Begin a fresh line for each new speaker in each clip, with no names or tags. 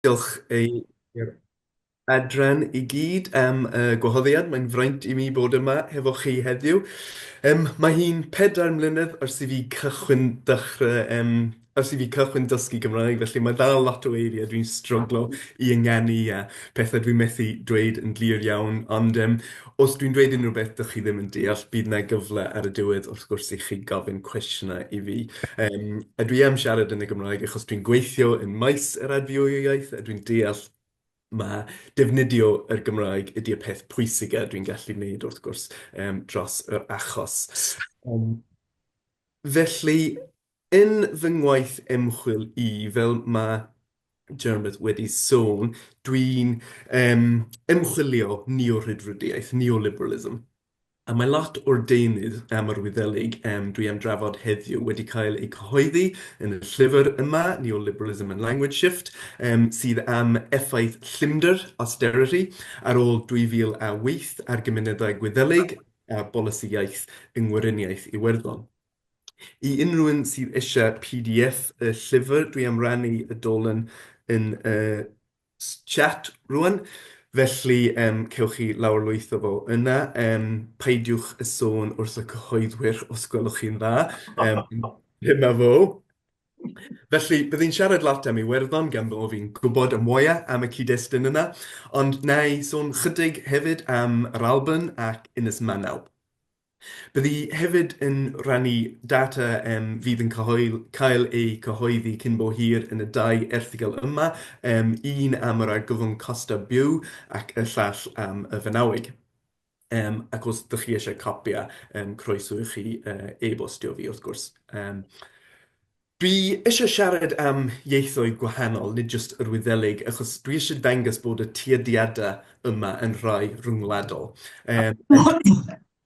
Diolch i'r adran i gyd am y gwahoddiad. Mae'n fraint i mi bod yma hefo chi heddiw. Mae hi'n 4 mlynedd ers i fi cychwyn dechrau, ers i fi cychwyn dysgu Gymraeg, felly mae dal lot o eiriau dwi'n stryglo i ynganu a pethau dwi'n methu dweud yn glir iawn. Ond os dwi'n dweud unrhyw beth dych chi ddim yn deall, bydd 'na gyfle ar y diwedd wrth gwrs i chi gofyn cwestiynau i fi. A dwi am siarad yn y Gymraeg achos dwi'n gweithio yn maes yr adfywio iaith a dwi'n deall ma' defnyddio yr Gymraeg ydy'r peth pwysica dwi'n gallu wneud wrth gwrs dros yr achos. Felly, yn fy ngwaith ymchwil i, fel ma' Jeremy wedi sôn, dwi'n ymchwilio neo-rhyddfrydiaeth, neoliberalism. A mae lot o'r deunydd am yr Wyddelig dwi am drafod heddiw wedi cael eu cyhoeddi yn y llyfr yma, Neoliberalism and Language Shift, sydd am effaith llymder, austerity, ar ôl 2008 ar gymunedau Gwyddelig a bolisi iaith yng Ngweriniaeth Iwerddon. I unrhyw un sydd eisiau PDF y llyfr, dwi am rannu y dolen yn y chat rŵan, felly cewch chi lawrlwytho fo yna. Peidiwch â sôn wrth y cyhoeddwyr os gwelwch chi'n dda. Dyma fo. Felly, byddi'n siarad lot am Iwerddon gan bod fi'n gwybod y mwya am y cyd-destun yna, ond wna i sôn chydig hefyd am yr Alban ac Ynys Manaw. Byddi hefyd yn rhannu data fydd yn cael eu cyhoeddi cyn bo hir yn y dau erthygl yma, un am yr argyfwng costau byw ac y llall am y Fanaweg. Ac os ydych chi eisiau copïau, croeso i chi e-bostio fi wrth gwrs. Dwi eisiau siarad am ieithoedd gwahanol, nid jyst yr Wyddelig, achos dwi eisiau dangos bod y tueddiadau yma yn rhai rhyngwladol.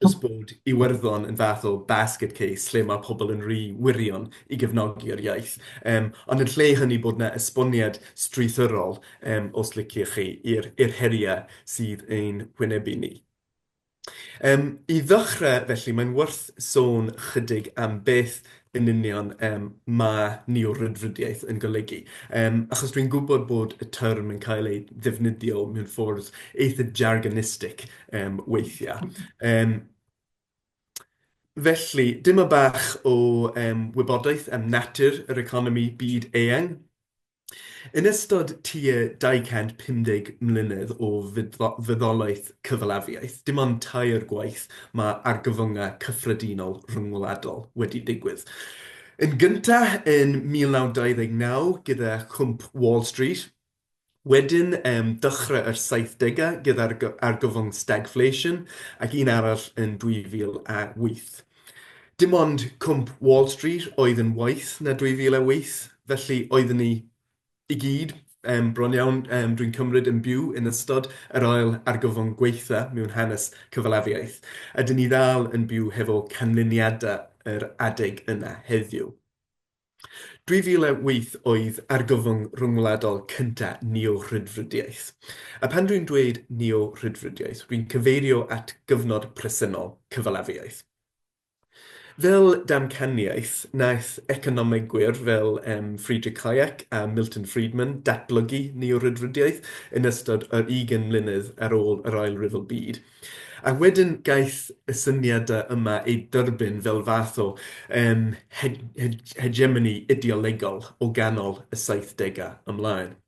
Jyst bod Iwerddon yn fath o basket case lle mae pobl yn rhy wirion i gefnogi'r iaith. Ond yn lle hynny bod 'na esboniad strwythurol, os liciwch chi, i'r heriau sydd ein hwynebu ni. I ddechrau, felly, mae'n werth sôn chydig am beth yn union mae neo-rhyddfrydiaeth yn golygu, achos dwi'n gwybod bod y term yn cael ei ddefnyddio mewn ffordd eitha jargonistic weithiau. Felly, dyma bach o wybodaeth am natur yr economi byd eang. Yn ystod tua 250 mlynedd o fyddolaeth cyfalafiaeth, dim ond tair gwaith mae argyfyngau cyffredinol rhyngwladol wedi digwydd. Yn gyntaf yn 1929 gyda chwymp Wall Street, wedyn ym dechrau yr saithdegau gyda'r argyfwng stagflation, ac un arall yn 2008. Dim ond cwmp Wall Street oedd yn waeth na 2008, felly oeddwn ni i gyd, bron iawn, dwi'n cymryd, yn byw yn ystod yr ail argyfwng gwaetha mewn hanes cyfalafiaeth, a 'dyn ni ddal yn byw hefo canlyniadau yr adeg yna heddiw. 2008 oedd argyfwng rhyngwladol cynta neo-rhyddfrydiaeth. A pan dwi'n dweud neo-rhyddfrydiaeth, dwi'n cyfeirio at gyfnod presennol cyfalafiaeth. Fel damcaniaeth, wnaeth economegwyr fel Friedrich Hayek a Milton Friedman datblygu neo-rhyddfrydiaeth yn ystod yr ugain mlynedd ar ôl yr Ail Ryfel Byd. A wedyn gaeth y syniadau yma eu derbyn fel fath o hegemony ideolegol o ganol y saithdegau ymlaen.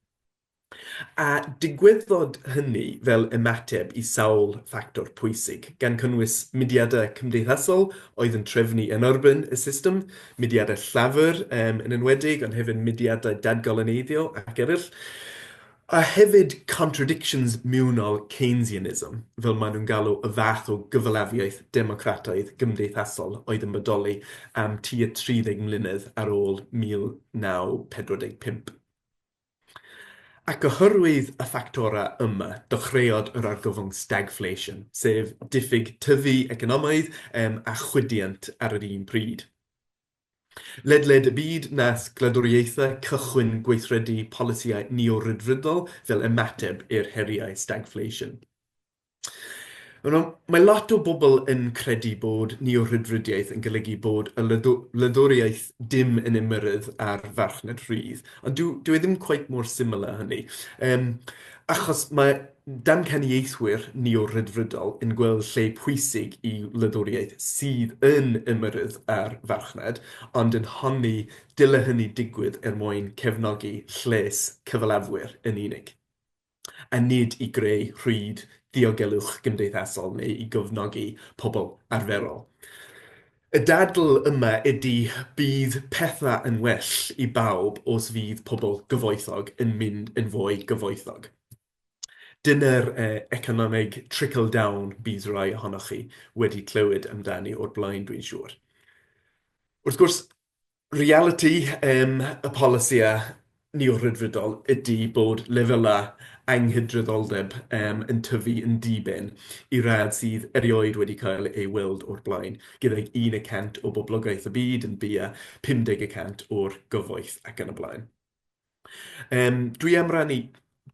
A digwyddodd hynny fel ymateb i sawl ffactor pwysig, gan cynnwys mudiadau cymdeithasol oedd yn trefnu yn erbyn y system, mudiadau llafur yn enwedig, ond hefyd mudiadau dadgoloneiddio ac eraill. A hefyd contradictions mewnol Keynesianism, fel maen nhw'n galw y fath o gyfalafiaeth democrataidd gymdeithasol oedd yn bodoli am tua 30 mlynedd ar ôl 1945. Ac oherwydd y ffactorau yma, dechreuodd yr argyfwng stagflation, sef diffyg tyfu economaidd a chwyddiant ar yr un pryd. Ledled y byd, wnaeth gwladwriaethau cychwyn gweithredu polisïau neo-rhyddfrydol fel ymateb i'r heriau stagflation. Mae lot o bobl yn credu bod neo-rhyddfrydiaeth yn golygu bod y wladwriaeth dim yn ymyrryd â'r farchnad rhydd, ond dyw e ddim cweit mor syml â hynny. Achos mae damcaniaethwyr neo-rhyddfrydol yn gweld lle pwysig i wladwriaeth sydd yn ymyrryd â'r farchnad, ond yn honni dyle hynny digwydd er mwyn cefnogi lles cyfalafwyr yn unig, a nid i greu rhwyd ddiogelwch gymdeithasol neu i gefnogi pobl arferol. Y dadl yma ydy bydd pethau yn well i bawb os fydd pobl gyfoethog yn mynd yn fwy gyfoethog. Dyna'r economeg trickle down bydd rai ohonoch chi wedi clywed amdani o'r blaen dwi'n siŵr. Wrth gwrs, Realiti y polisïau neo-rhyddfrydol ydy bod lefelau anghydraddoldeb yn tyfu yn ddi-ben i radd sydd erioed wedi cael ei weld o'r blaen, gydag 1% o boblogaeth y byd yn bua 50% o'r gyfoeth ac yn y blaen. Dwi am rannu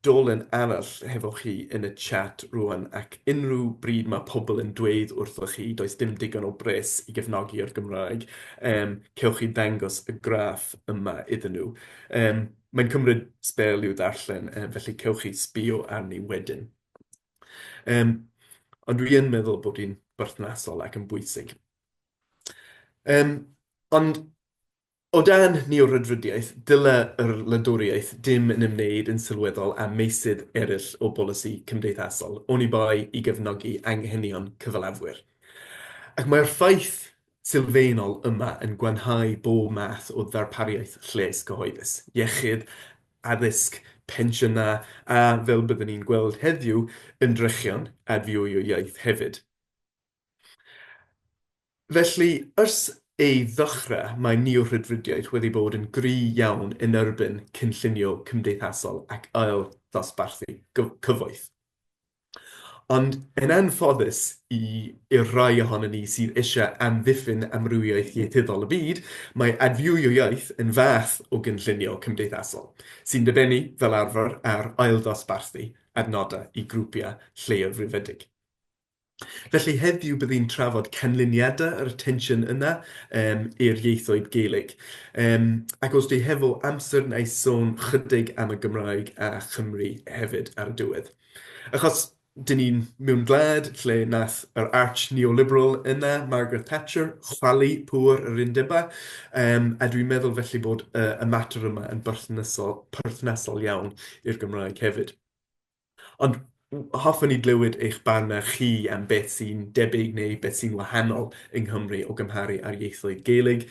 dolen arall hefo chi yn y chat rŵan, ac unrhyw bryd mae pobl yn dweud wrthoch chi does dim digon o bres i gefnogi'r Gymraeg, cewch chi ddangos y graff yma iddyn nhw. Mae'n cymryd sbel i'w ddarllen, felly cewch chi sbio arni wedyn. Ond dwi yn meddwl bod hi'n berthnasol ac yn bwysig. Ond O dan neo-rhyddfrydiaeth, dyle yr wladwriaeth dim yn ymwneud yn sylweddol â meysydd eraill o bolisi cymdeithasol, oni bai i gefnogi anghenion cyfalafwyr. Ac mae'r ffaith sylfaenol yma yn gwanhau bob math o ddarpariaeth lles cyhoeddus, iechyd, addysg, pensiynau a, fel byddwn ni'n gweld heddiw, ymdrechion adfywio iaith hefyd. Felly, ers ei ddechrau, mae neo-rhyddfrydiaeth wedi bod yn gry iawn yn erbyn cynllunio cymdeithasol ac ail-ddosbarthu cyfoeth. Ond yn anffodus i i'r rhai ohonon ni sydd eisiau amddiffyn amrywiaeth ieithyddol y byd, mae adfywio iaith yn fath o gynllunio cymdeithasol, sy'n dibynnu, fel arfer, ar ail-ddosbarthu adnodau i grwpiau lleiafrifedig. Felly heddiw byddi'n trafod canlyniadau yr attention yna i'r ieithoedd Gaeleg. Ac os dwi hefo amser wna i sôn chydig am y Gymraeg a Chymru hefyd ar y diwedd. Achos dyn ni'n mewn gwlad lle nath yr arch neoliberal yna, Margaret Thatcher, chwalu pŵer yr undebau, a dwi'n meddwl felly bod y mater yma yn berthnasol, perthnasol iawn i'r Gymraeg hefyd. Ond hoffwn i glywed eich barnau chi am beth sy'n debyg neu beth sy'n wahanol yng Nghymru o gymharu â'r ieithoedd Gaeleg,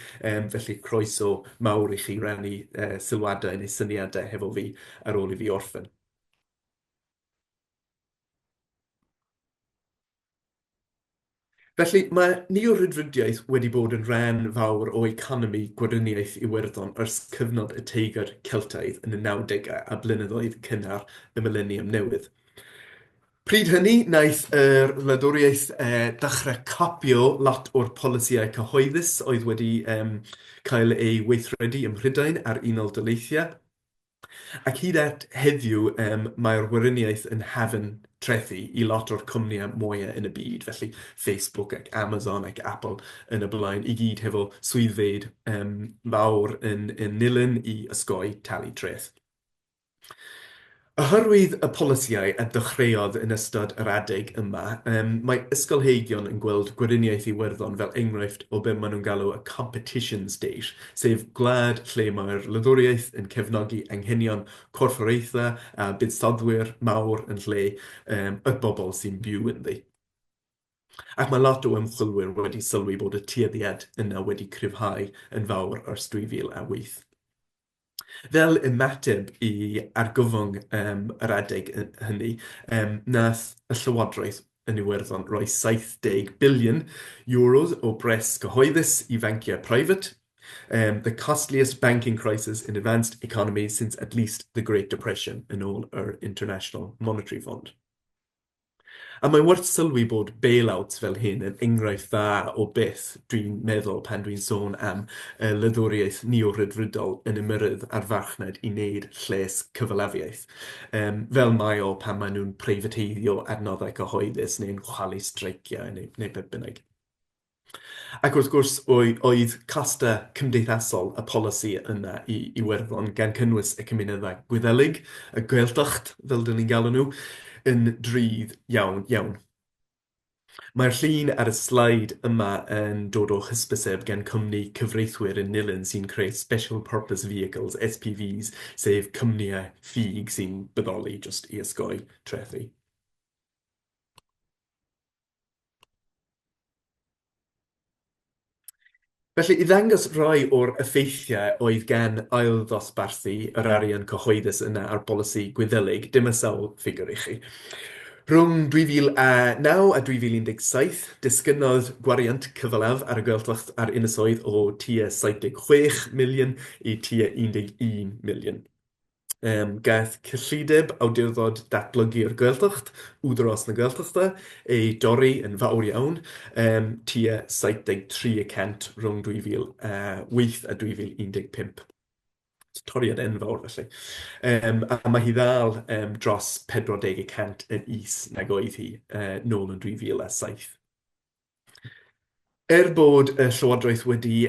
felly croeso mawr i chi rannu sylwadau neu syniadau hefo fi ar ôl i fi orffen. Felly, mae neo-rhyddfrydiaeth wedi bod yn rhan fawr o economi Gweriniaeth Iwerddon ers cyfnod y Teigr Celtaidd yn y nawdegau a blynyddoedd cynnar y mileniwm newydd. Pryd hynny, wnaeth yr wladwriaeth ddechrau copïo lot o'r polisïau cyhoeddus oedd wedi cael eu weithredu ym Mhrydain a'r Unol Daleithiau. Ac hyd at heddiw, mae'r Weriniaeth yn hafan trethi i lot o'r cwmnïau mwya yn y byd, felly Facebook ac Amazon ac Apple yn y blaen, i gyd hefo swyddfeydd mawr yn Nulyn i osgoi talu treth. Oherwydd y polisïau a ddechreuodd yn ystod yr adeg yma, mae ysgolheigion yn gweld Gweriniaeth Iwerddon fel enghraifft o be maen nhw'n galw y competition state, sef gwlad lle mae'r wladwriaeth yn cefnogi anghenion corfforaethau a buddsoddwyr mawr yn lle y bobl sy'n byw ynddi. Ac mae lot o ymchwilwyr wedi sylwi bod y tueddiad yna wedi cryfhau yn fawr ers 2008. Fel ymateb i argyfwng yr adeg hynny, wnaeth y llywodraeth yn Iwerddon roi 70 biliwn euros o bres cyhoeddus i fanciau preifat, the costliest banking crisis in advanced economies since at least the Great Depression, yn ôl yr International Monetary Fund. A mae'n werth sylwi bod bailouts fel hyn yn enghraifft dda o beth dwi'n meddwl pan dwi'n sôn am y wladwriaeth neo-rhyddfrydol yn ymyrryd â'r farchnad i wneud lles cyfalafiaeth, fel mae o pan maen nhw'n preifateiddio adnoddau cyhoeddus neu'n chwalu streiciau neu beth bynnag. Ac wrth gwrs, oedd costau cymdeithasol y polisi yna i Iwerddon, gan cynnwys y cymunedau Gwyddelig, y Gaeltacht, fel dyn ni'n galw nhw, yn drud iawn, iawn. Mae'r llun ar y sleid yma yn dod o hysbyseb gan cwmni cyfreithwyr yn Nulyn sy'n creu Special Purpose Vehicles, SPVs, sef cwmnïau ffug sy'n bodoli jyst i osgoi trethi. Felly, i ddangos rhai o'r effeithiau oedd gan ail-ddosbarthu yr arian cyhoeddus yna ar bolisi Gwyddelig, dyma sawl ffigur i chi. Rhwng 2009 a 2017, disgynnodd gwariant cyfalaf ar y Gaeltacht a'r Ynysoedd o tua 76 miliwn i tua 11 miliwn. Gaeth cyllideb Awdurdod Datblygu'r Gaeltacht, Údarás na Gaeltachta, ei dorri yn fawr iawn, tua 73 y cant rhwng 2008 a 2015. So toriad enfawr felly. A mae hi ddal dros 40 y cant yn is nag oedd hi nôl yn 2007. Er bod y Llywodraeth wedi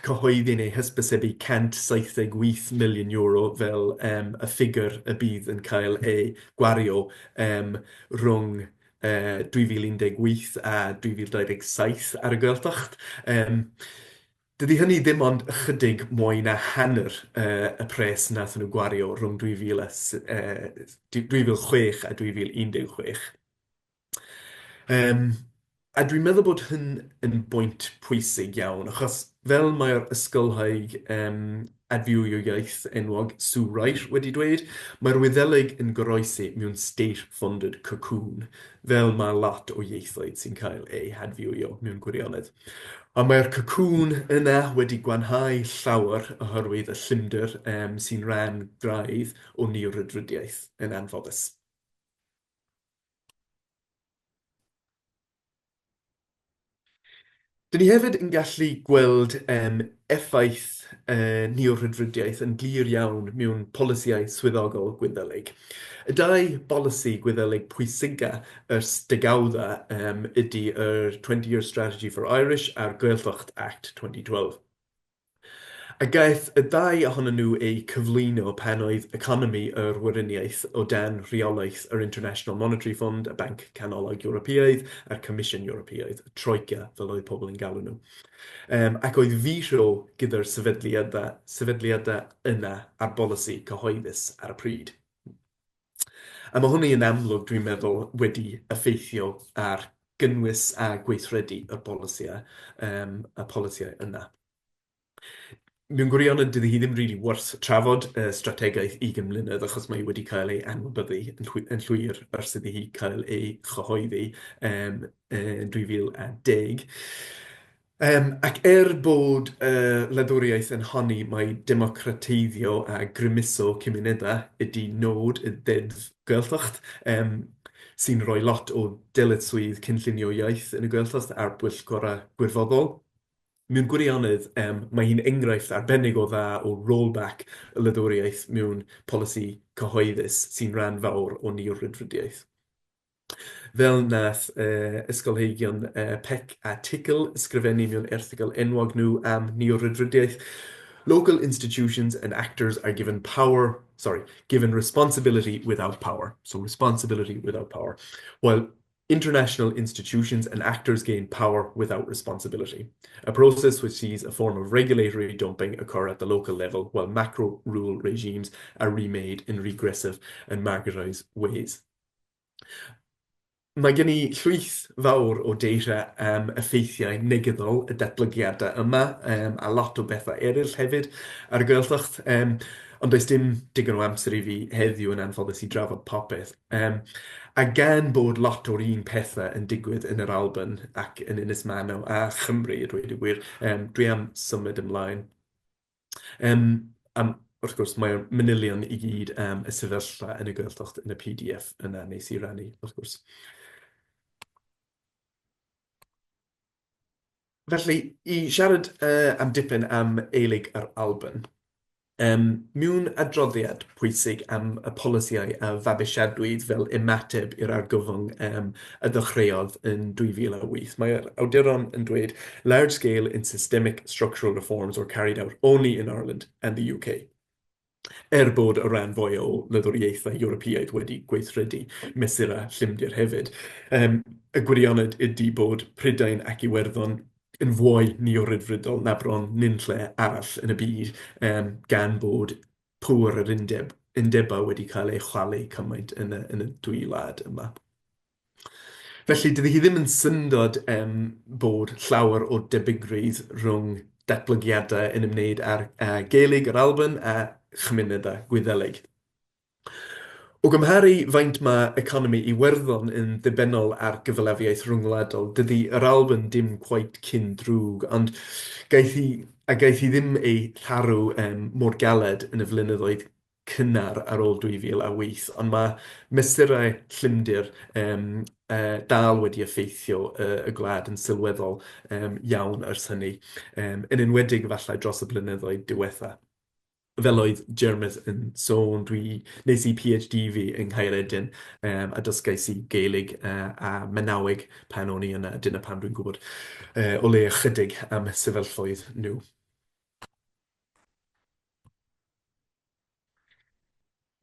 cyhoeddi neu hysbysebu €178 miliwn fel y ffigur y bydd yn cael ei gwario rhwng 2018 a 2027 ar y Gaeltacht, dydy hynny ddim ond ychydig mwy na hanner y pres wnaethon nhw gwario rhwng 2006 a 2016. A dwi'n meddwl bod hyn yn bwynt pwysig iawn, achos fel mae'r ysgolhaig adfywio iaith enwog Sue Wright wedi dweud, mae'r Wyddeleg yn goroesi mewn state-funded cocoon, fel mae lot o ieithoedd sy'n cael eu hadfywio mewn gwirionedd. Ond mae'r cocoon yna wedi gwanhau llawer oherwydd y llymder sy'n rhan graidd o neo-rhyddfrydiaeth, yn anffodus. Dyn ni hefyd yn gallu gweld effaith neo-rhyddfrydiaeth yn glir iawn mewn polisïau swyddogol Gwyddelig. Y dau bolisi Gwyddelig pwysiga ers degawdau ydy yr Twenty Year Strategy for Irish a'r Gaeltacht Act 2012. A gaeth y ddau ohonyn nhw eu cyflwyno pan oedd economi yr Weriniaeth o dan rheolaeth yr International Monetary Fund, y Banc Canolog Ewropeaidd a'r Comisiwn Ewropeaidd, y Troika fel oedd pobl yn galw nhw. Ac oedd veto gyda'r sefydliadau, sefydliadau yna ar bolisi cyhoeddus ar y pryd. A mae hwnny yn amlwg, dwi'n meddwl, wedi effeithio ar gynnwys a gweithredu y polisïau, y polisïau yna. Mewn gwirionedd, dydy hi ddim rili werth trafod y strategaeth 20 mlynedd achos mae hi wedi cael ei anwybyddu yn llwyr ers iddi hi cael ei chyhoeddi yn 2010. Ac er bod y wladwriaeth yn honni mai democrateiddio a grymuso cymunedau ydy nod y Ddeddf Gaeltacht, sy'n rhoi lot o dyletswydd cynllunio iaith yn y Gaeltacht ar bwyllgorau gwirfoddol, mewn gwirionedd mae hi'n enghraifft arbennig o dda o rollback y wladwriaeth mewn polisi cyhoeddus sy'n rhan fawr o neo-rhyddfrydiaeth. Fel wnaeth ysgolheigion Peck a Tickell ysgrifennu mewn erthygl enwog nhw am neo-rhyddfrydiaeth, Local institutions and actors are given power, sorry, given responsibility without power, so responsibility without power, while international institutions and actors gain power without responsibility, a process which sees a form of regulatory dumping occur at the local level while macro-rule regimes are remade in regressive and marketised ways. Mae gen i llwyth fawr o data am effeithiau negyddol y datblygiadau yma, a lot o bethau eraill hefyd ar y Gaeltacht, ond does dim digon o amser i fi heddiw yn anffodus i drafod popeth. A gan bod lot o'r un pethau yn digwydd yn yr Alban ac yn Ynys Manaw a Chymru, a dweud y gwir, dwi am symud ymlaen. A wrth gwrs, mae'r manylion i gyd am y sefyllfa yn y Gaeltacht yn y PDF yna wnes i rannu, wrth gwrs. Felly, i siarad am dipyn am Aelig yr Alban, mewn adroddiad pwysig am y polisïau a fabwysiadwyd fel ymateb i'r argyfwng a ddechreuodd yn 2008, mae'r awduron yn dweud, "Large-scale and systemic structural reforms were carried out only in Ireland and the UK." Er bod y rhan fwyaf o wladwriaethau Ewropeaidd wedi gweithredu mesurau llymder hefyd, y gwirionedd ydy bod Prydain ac Iwerddon yn fwy neo-ryddfrydol na bron nunlle arall yn y byd, gan bod pŵer yr undeb, undebau wedi cael eu chwalu cymaint yn y, yn y dwy wlad yma. Felly, dydy hi ddim yn syndod bod llawer o debygrwydd rhwng datblygiadau yn ymwneud â'r Gaelig yr Alban a chymunedau Gwyddelig. O gymharu faint mae economi Iwerddon yn ddibynnol ar gyfalafiaeth rhyngwladol, dydy yr Alban dim cweit cyn drwg, ond gaeth hi, a gaeth hi ddim ei tharu mor galed yn y flynyddoedd cynnar ar ôl 2008, ond mae mesurau llymder dal wedi effeithio y gwlad yn sylweddol iawn ers hynny, yn enwedig efallai dros y blynyddoedd diwetha'. Fel oedd Jermys yn sôn, dwi... wnes i PhD fi yng Nghaeredin, a dysgais i Gaelig a Manaweg pan o'n i yna, a dyna pam dwi'n gwybod o leia chydig am sefyllfaoedd nhw.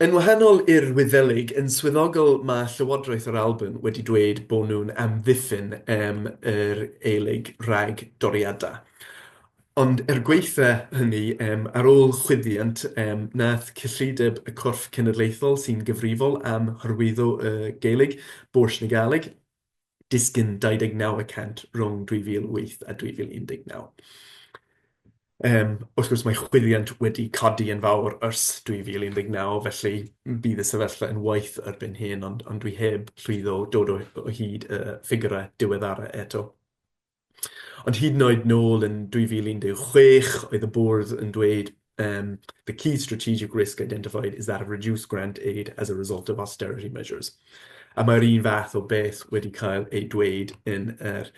Yn wahanol i'r Wyddelig, yn swyddogol mae Llywodraeth yr Alban wedi dweud bod nhw'n amddiffyn yr Aelig rhag doriadau. Ond er gwaetha hynny, ar ôl chwyddiant, nath cyllideb y corff cenedlaethol sy'n gyfrifol am hyrwyddo y Gaelig, Bòrd na Gàidhlig, disgyn 29 y cant rhwng 2008 a 2019. Wrth gwrs, mae chwyddiant wedi codi yn fawr ers 2019, felly bydd y sefyllfa yn waeth erbyn hyn, ond, ond dwi heb llwyddo dod o hyd y ffigurau diweddara eto. Ond hyd yn oed nôl yn 2016, oedd y bwrdd yn dweud "The key strategic risk identified is that of reduced grant aid as a result of austerity measures." A mae'r un fath o beth wedi cael ei dweud yn yr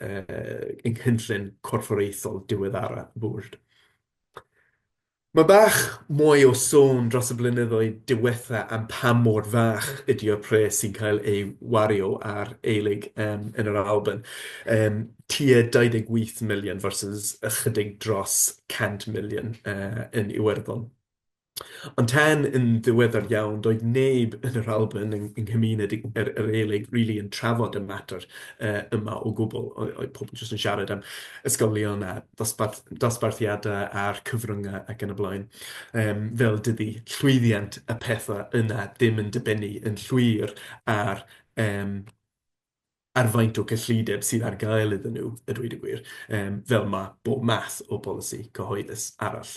yng nghynllun corfforaethol diweddara y bwrdd. Mae bach mwy o sôn dros y blynyddoedd diwetha am pa mor fach ydy'r pres sy'n cael ei wario ar Aelig yn yr Alban. Tua 28 miliwn versus ychydig dros 100 miliwn yn Iwerddon. Ond tan yn ddiweddar iawn, doedd neb yn yr Alban, yng nghymuned yr Aelig, rili yn trafod y mater yma o gwbl. Oedd pobl jyst yn siarad am ysgolion a dosbarthiadau a'r cyfryngau ac yn y blaen. Fel dydy llwyddiant y pethau yna ddim yn dibynnu yn llwyr ar ar faint o cyllideb sydd ar gael iddyn nhw, a dweud y gwir, fel mae bob math o bolisi cyhoeddus arall.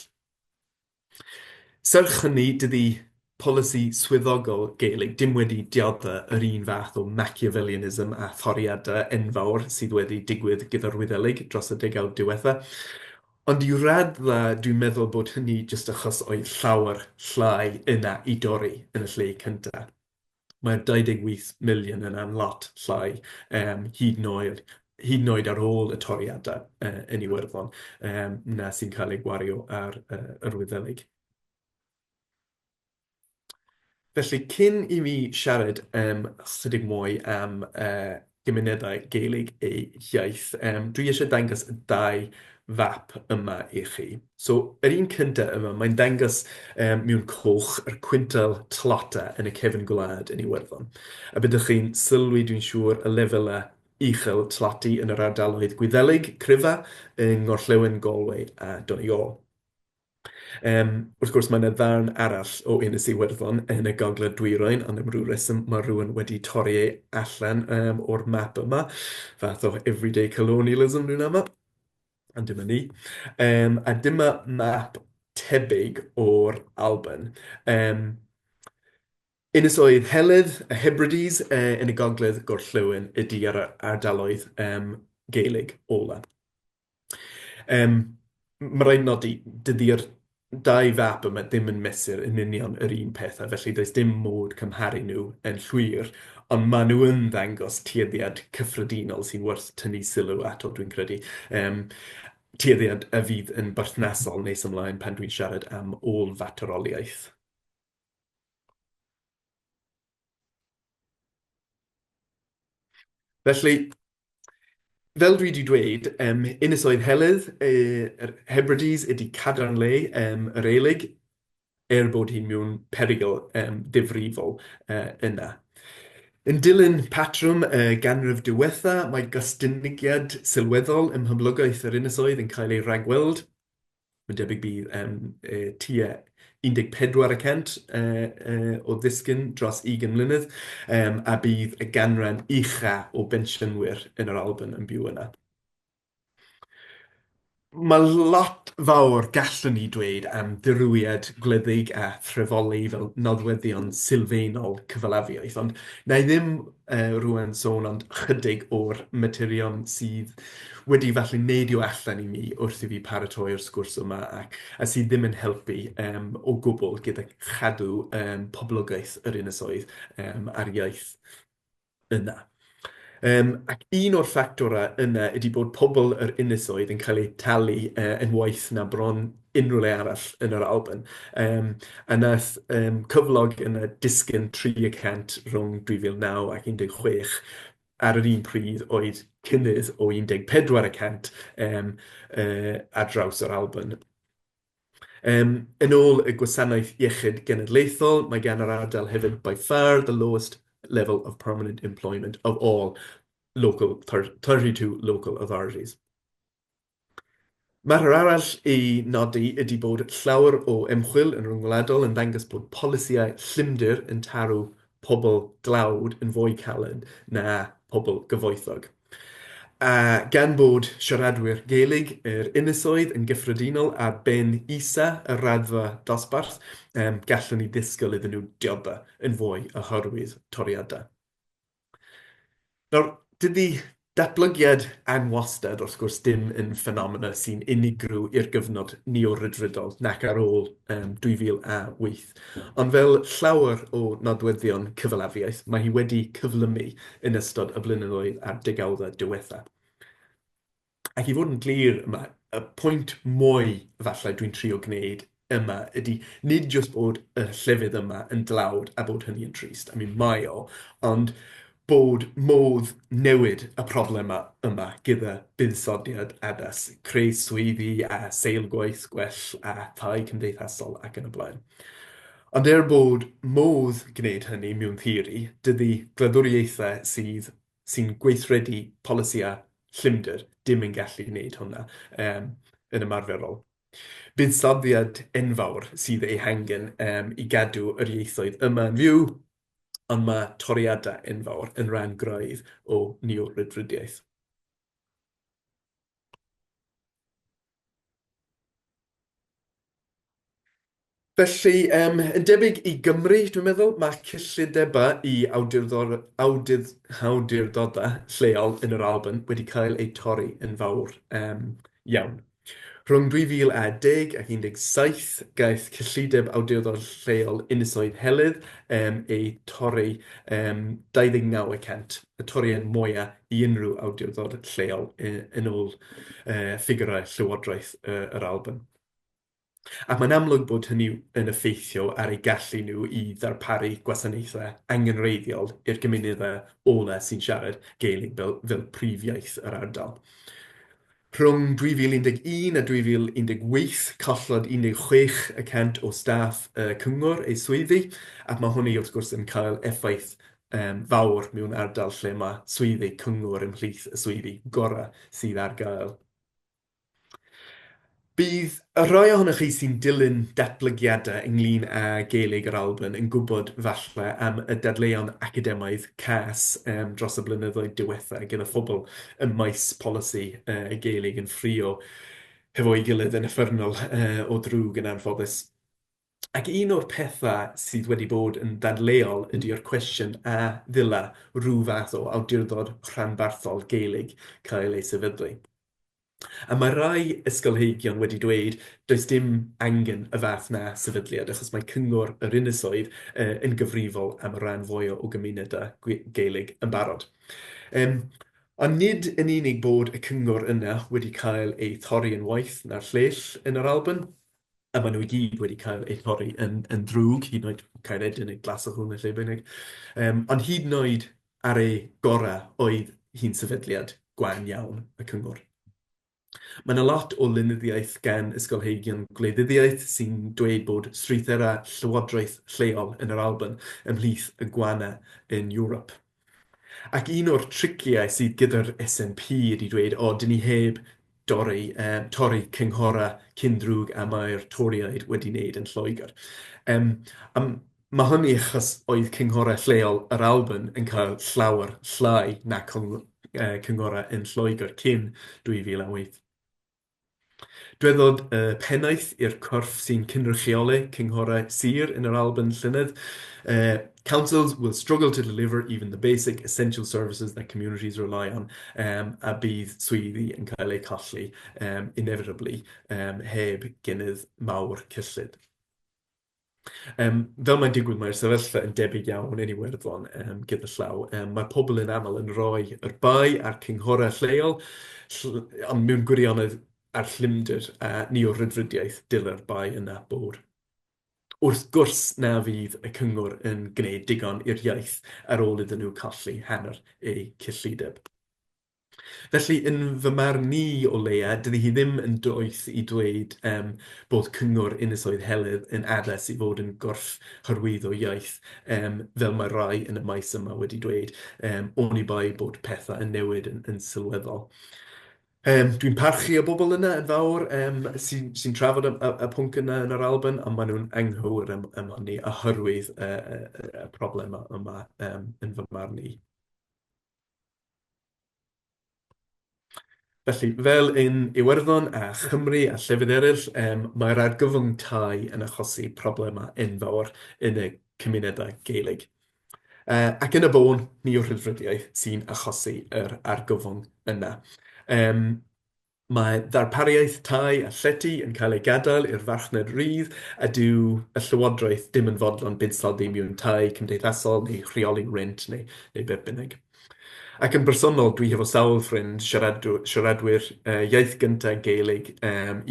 Serch hynny, dydy polisi swyddogol Gaelig dim wedi diodde' yr un fath o Machiavellianism a thoriadau enfawr sydd wedi digwydd gyda'r Wyddelig dros y degawd diwetha'. Ond i raddau dwi'n meddwl bod hynny jyst achos oedd llawer llai yna i dorri yn y lle cynta'. Mae'r 28 miliwn yna'n lot llai, hyd yn oed, hyd yn oed ar ôl y toriadau yn Iwerddon, na sy'n cael ei gwario ar yr Wyddelig. Felly, cyn i mi siarad chydig mwy am gymunedau Gaelig eu hiaith, dwi eisiau dangos y dau fap yma i chi. So, yr un cynta yma, mae'n dangos mewn coch yr cwintal tlota yn y cefn gwlad yn Iwerddon. A byddwch chi'n sylwi, dwi'n siŵr, y lefelau uchel tlodi yn yr ardaloedd Gwyddelig cryfa yng Ngorllewin Galway a Donegal. Wrth gwrs, mae yna ddarn arall o Ynys Iwerddon yn y gogledd dwyrain, ond am ryw reswm mae rhywun wedi torri e allan o'r map yma. Fath o everyday colonialism dwi'n amau. Ond dyma ni. A dyma map tebyg o'r Alban. Ynysoedd Heledd, y Hebrides, yn y gogledd gorllewin ydy yr ardaloedd Gaelig ola. Mae rhaid nodi, dydy'r Dau fap yma ddim yn mesur yn union yr un pethau, felly does dim modd cymharu nhw yn llwyr, ond maen nhw yn ddangos tueddiad cyffredinol sy'n werth tynnu sylw ato, dwi'n credu. Yym, tueddiad a fydd yn berthnasol nes ymlaen pan dwi'n siarad am ôl-fateroliaeth. Felly, fel dwi wedi dweud, um, Ynysoedd Heledd, yr Hebrides, ydy cadarnle um, yr Aelig, er bod hi'n mewn perygl um, difrifol yna. Yn dilyn patrwm y ganrif diwetha, mae gostyngiad sylweddol ym mhoblogaeth yr ynysoedd yn cael ei ragweld. Mae'n debyg bydd um, tua 14 y cant o ddisgyn dros 20 mlynedd, um, a bydd y ganran ucha o bensiynwyr yn yr Alban yn byw yna. Mae lot fawr gallwn ni dweud am ddirywiad gwledig a threfoli fel nodweddion sylfaenol cyfalafiaeth, ond na i ddim rŵan sôn ond chydig o'r materion sydd wedi falle neidio allan i mi wrth i fi paratoi'r sgwrs yma ac a sydd ddim yn helpu yym o gwbl gyda chadw yym poblogaeth yr ynysoedd yym a'r iaith yna. Yym ac un o'r ffactorau yna ydy bod pobl yr ynysoedd yn cael eu talu yy yn waeth na bron unrhyw le arall yn yr Alban. Yym a wnaeth yym cyflog yna disgyn 3% rhwng 2009 ac 16 ar yr un pryd oedd cynnydd o 14 y cant yym yy ar draws yr Alban. Yym yn ôl y Gwasanaeth Iechyd Genedlaethol, mae gan yr ardal hefyd by far the lowest level of permanent employment of all local 32 local authorities. Mater arall i nodi ydy bod llawer o ymchwil yn ryngwladol yn dangos bod polisïau llymder yn taro pobl dlawd yn fwy caled na pobl gyfoethog. A gan bod siaradwyr Gaelig yr ynysoedd yn gyffredinol ar ben isa y raddfa dosbarth, gallwn ni ddisgwyl iddyn nhw diodda yn fwy oherwydd toriadau. Nawr, dydy datblygiad anwastad, wrth gwrs, dim yn ffenomena sy'n unigryw i'r gyfnod neo-rhyddfrydol nac ar ôl um, 2008. Ond fel llawer o nodweddion cyfalafiaeth, mae hi wedi cyflymu yn ystod y blynyddoedd a'r degawdau diwetha. Ac i fod yn glir yma, y pwynt mwy efallai dwi'n trio gwneud yma ydy nid jyst bod y llefydd yma yn dlawd a bod hynny yn trist, I mean mae o, ond bod modd newid y problemau yma gyda buddsoddiad addas, creu swyddi a seilgwaith gwell a thai cymdeithasol ac yn y blaen. Ond er bod modd gwneud hynny mewn theori, dydy gwladwriaethau sydd sy'n gweithredu polisïau llymder dim yn gallu gwneud hwnna yym yn ymarferol. Buddsoddiad enfawr sydd ei hangen yym i gadw yr ieithoedd yma yn fyw, ond mae toriadau enfawr yn rhan graidd o neo-rhyddfrydiaeth. Felly, yym, yn debyg i Gymru, dwi'n meddwl, mae cyllidebau i awdurdod, awdurd, awdurdodau lleol yn yr Alban wedi cael eu torri yn fawr um, iawn. Rhwng 2010 ac 17, gaeth cyllideb awdurdod lleol Ynysoedd Heledd um, ei torri um, 29 y cant, y toriad mwyaf i unrhyw awdurdod lleol yn ôl uh, ffigurau Llywodraeth uh, yr Alban. Ac mae'n amlwg bod hynny yn effeithio ar eu gallu nhw i ddarparu gwasanaethau angenrheidiol i'r gymunedau ola sy'n siarad Gaelig fel, fel prif iaith yr ardal. Rhwng 2011 a 2018, collodd 16 y cant o staff y cyngor eu swyddi, ac mae hynny wrth gwrs yn cael effaith um, fawr mewn ardal lle mae swyddi cyngor ymhlith y swyddi gorau sydd ar gael. Bydd y rhai ohonoch chi sy'n dilyn datblygiadau ynglyn â Gaelig yr Alban yn gwybod falle am y dadleuon academaidd cas um, dros y blynyddoedd diwetha gyda phobl ym maes polisi uh, y Gaelig yn ffrio hefo'i gilydd yn uffernol uh, o ddrwg yn anffodus. Ac un o'r pethau sydd wedi bod yn ddadleuol ydy'r cwestiwn a ddila rhyw fath o awdurdod rhanbarthol Gaelig cael ei sefydlu. A mae rai ysgolheigion wedi dweud does dim angen y fath 'na sefydliad achos mae Cyngor yr Ynysoedd yn gyfrifol am y rhan fwyaf o gymunedau Gaelig yn barod. Um, ond nid yn unig bod y cyngor yna wedi cael ei thorri yn waeth na'r lleill yn yr Alban, a maen nhw i gyd wedi cael eu torri yn, yn ddrwg, hyd yn oed Caeredin neu Glasgow neu lle bynnag. Um, ond hyd yn oed ar ei gorau oedd hi'n sefydliad gwan iawn, y cyngor. Mae yna lot o lenyddiaeth gan ysgolheigion gwleidyddiaeth sy'n dweud bod strwythurau llywodraeth lleol yn yr Alban ymhlith y gwana yn Ewrop. Ac un o'r triciau sydd gyda'r SNP ydy dweud, o, dyn ni heb dorri, torri cynghorau cyn ddrwg a mae'r Torïaid wedi wneud yn Lloegr. Um, a Mae hynny achos oedd cynghorau lleol yr Alban yn cael llawer llai na cynghorau yn Lloegr cyn 2008. Dwedodd y pennaeth i'r corff sy'n cynrychioli cynghorau sir yn yr Alban llynedd, Councils will struggle to deliver even the basic essential services that communities rely on, a bydd swyddi yn cael eu colli inevitably heb gynnydd mawr cyllid. Yym, fel mae'n digwydd, mae'r sefyllfa yn debyg iawn yn Iwerddon, yym, gyda llaw. Yym, mae pobl yn aml yn rhoi yr bai ar cynghorau lleol, ll- ond mewn gwirionedd ar llymder a neo-rhyddfrydiaeth dylai'r bai yna bod. Wrth gwrs na fydd y cyngor yn gwneud digon i'r iaith ar ôl iddyn nhw colli hanner eu cyllideb. Felly, yn fy marn i o leia, dydy hi ddim yn doeth i dweud yym bod Cyngor Ynysoedd Heledd yn addas i fod yn gorff hyrwyddo iaith, yym fel mae rai yn y maes yma wedi dweud, yym oni bai bod pethau yn newid yn yn sylweddol. Yym dwi'n parchu y bobl yna yn fawr yym sy'n sy'n trafod y y y pwnc yna yn yr Alban, ond maen nhw'n anghywir am am hynny oherwydd y y y y problemau yma yym yn fy marn i. Felly, fel yn Iwerddon a Chymru a llefydd eraill, yym, mae'r argyfwng tai yn achosi problemau enfawr yn y cymunedau Gaelig. Ac yn y bôn, ni yw'r rhyddfrydiaeth sy'n achosi yr argyfwng yna. Yym, Mae darpariaeth tai a llety yn cael ei gadael i'r farchnad rydd a dyw y llywodraeth dim yn fodlon buddsoddi mewn tai cymdeithasol neu rheoli rent neu neu beth bynnag. Ac yn bersonol, dwi hefo sawl ffrind siaradw- siaradwyr iaith gyntaf Gaelig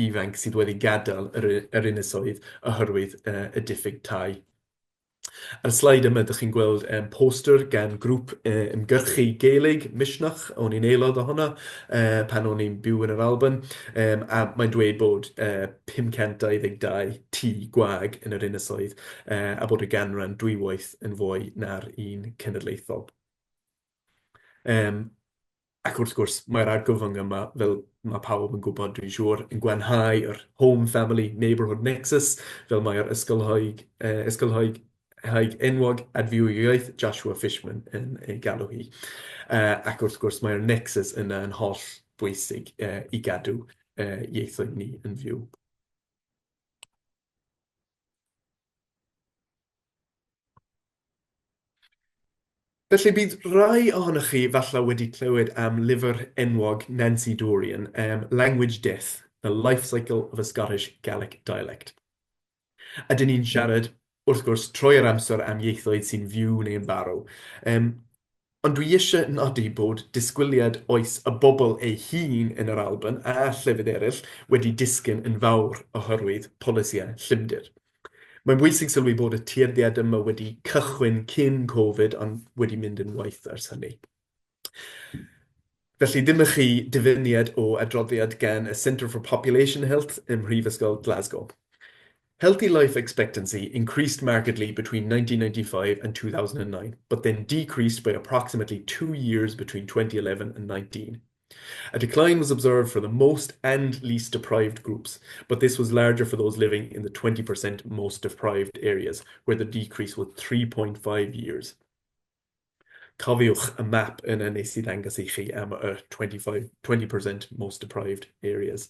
ifanc sydd wedi gadael yr yr ynysoedd oherwydd y diffyg tai. Ar y sleid yma, dych chi'n gweld um, poster gan grŵp ymgyrchu Gaelig, Mishnach, o'n i'n aelod ohono pan o'n i'n byw yn yr Alban, um, a mae'n dweud bod 522 tŷ gwag yn yr ynysoedd a bod y ganran dwywaith yn fwy na'r un cenedlaethol. Um, Ac wrth gwrs, mae'r argyfwng yma, fel mae pawb yn gwybod dwi'n siŵr, yn gwanhau yr home family neighbourhood nexus, fel mae'r ysgolhaig, ysgolhaig haig enwog adfywio iaith Joshua Fishman yn ei galw hi. Ac wrth gwrs, mae'r nexus yna yn holl bwysig i gadw ieithoedd ni yn fyw. Felly bydd rhai ohonoch chi falle wedi clywed am lyfr enwog Nancy Dorian, um, Language Death, The Life Cycle of a Scottish Gaelic Dialect. A dyn ni'n siarad, wrth gwrs, trwy'r amser am ieithoedd sy'n fyw neu'n farw. Um, ond dwi eisiau nodi bod disgwyliad oes y bobl ei hun yn yr Alban a llefydd eraill wedi disgyn yn fawr oherwydd polisïau llymder. Mae'n bwysig sylwi bod y tueddiad yma wedi cychwyn cyn Covid ond wedi mynd yn waeth ers hynny. Felly dyma chi dyfyniad o adroddiad gan y Centre for Population Health ym Mhrifysgol Glasgow. Healthy life expectancy increased markedly between 1995 and 2009, but then decreased by approximately 2 years between 2011 and 19. A decline was observed for the most and least deprived groups, but this was larger for those living in the 20% most deprived areas, where the decrease was 3.5 years. Cofiwch y map yna nes i ddangos i chi am y 25, 20% most deprived areas.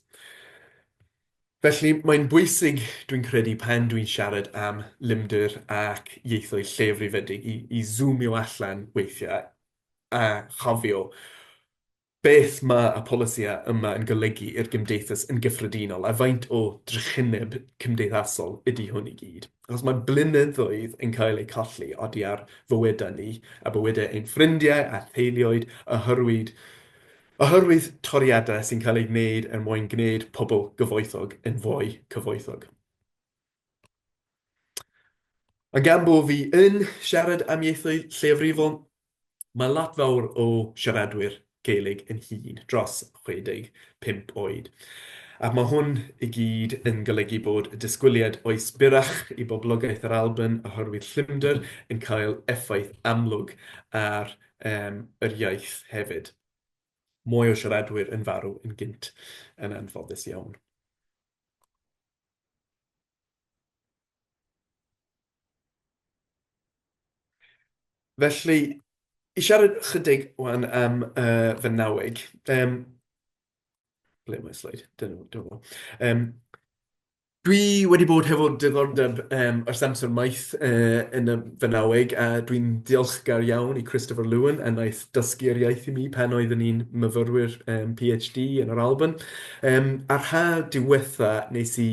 Felly, mae'n bwysig, dwi'n credu, pan dwi'n siarad am lymder ac ieithoedd lleiafrifedig i, i zoomio allan weithiau a chofio Beth mae y polisïau yma yn golygu i'r gymdeithas yn gyffredinol, a faint o drychineb cymdeithasol ydy hwn i gyd? Achos mae blynyddoedd yn cael eu colli oddi ar fywydau ni, a bywydau ein ffrindiau a theuluoedd oherwydd oherwydd toriadau sy'n cael eu gwneud er mwyn gwneud pobl gyfoethog yn fwy cyfoethog. Ond gan bo fi yn siarad am ieithoedd lleiafrifol, mae lot fawr o siaradwyr Gaeleg yn hŷn, dros 65 oed. A mae hwn i gyd yn golygu bod y disgwyliad oes byrrach i boblogaeth yr Alban oherwydd llymder yn cael effaith amlwg ar um, yr iaith hefyd. Mwy o siaradwyr yn farw yn gynt, yn anffodus iawn. Felly, i siarad chydig wan am fy naweg, ble mae'r sleid? Dyna fo. Dwi wedi bod hefo diddordeb ers amser maith yn y Fynaweg, a dwi'n diolchgar iawn i Christopher Lewin a wnaeth dysgu'r iaith i mi pan oeddwn i'n myfyrwyr PhD yn yr Alban. A'r ha' diwetha' wnes i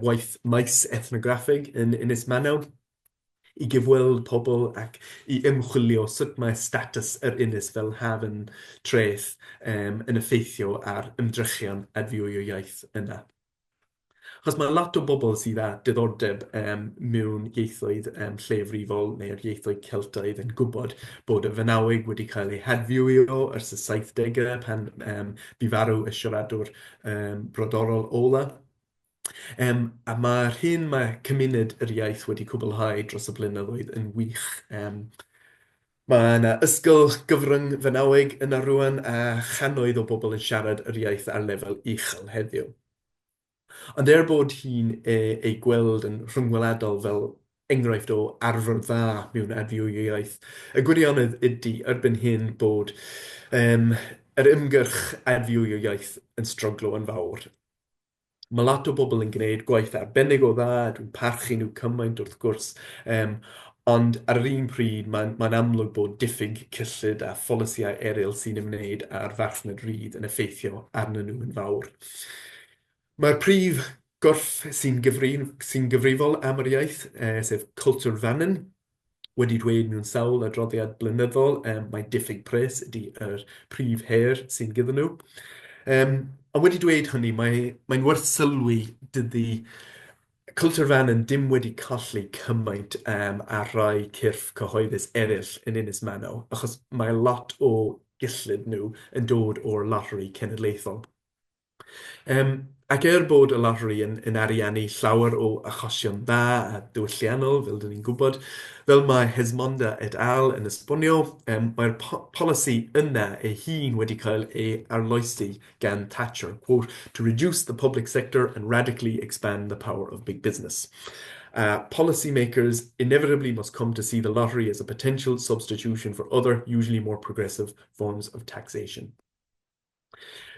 waith maes ethnograffig yn Ynys Manaw i gyfweld pobl ac i ymchwilio sut mae statws yr ynys fel hafan traeth yn effeithio ar ymdrechion adfywio iaith yna. Achos mae lot o bobl sydd â diddordeb mewn ieithoedd lleiafrifol neu'r ieithoedd Celtaidd yn gwybod bod y Fynaweg wedi cael ei hadfywio ers y saithdegau pan bu farw y siaradwr brodorol ola. A mae'r hyn mae cymuned yr iaith wedi cwblhau dros y blynyddoedd yn wych. Mae yna ysgol gyfrwng Fynaweg yna rŵan a channoedd o bobl yn siarad yr iaith ar lefel uchel heddiw. Ond er bod hi'n ei gweld yn rhyngwladol fel enghraifft o arfer dda mewn adfywio iaith, y gwirionedd ydy erbyn hyn bod yr ymgyrch adfywio iaith yn stryglo yn fawr. Mae lot o bobl yn gwneud gwaith arbennig o dda, a dwi'n parchu nhw cymaint wrth gwrs, ond ar yr un pryd mae'n mae'n amlwg bod diffyg cyllid a pholisïau eraill sy'n ymwneud â'r farchnad rydd yn effeithio arnyn nhw yn fawr. Mae'r prif gorff sy'n sy'n gyfrifol am yr iaith, sef Culture Vannin, wedi dweud mewn sawl adroddiad blynyddol mai diffyg pres ydy yr prif her sy'n gyda nhw. Ond wedi dweud hynny, mae, mae'n werth sylwi dydy Culture Vannin dim wedi colli cymaint â rhai cyrff cyhoeddus eraill yn Ynys Manaw, achos mae lot o gyllid nhw yn dod o'r Loteri Cenedlaethol. Ac er bod y loteri yn yn ariannu llawer o achosion dda a diwylliannol, fel dyn ni'n gwybod, fel mae Hesmonda et al. Yn esbonio, mae'r polisi yna ei hun wedi cael ei arloesi gan Thatcher, quote, to reduce the public sector and radically expand the power of big business. Policy makers inevitably must come to see the lottery as a potential substitution for other, usually more progressive, forms of taxation.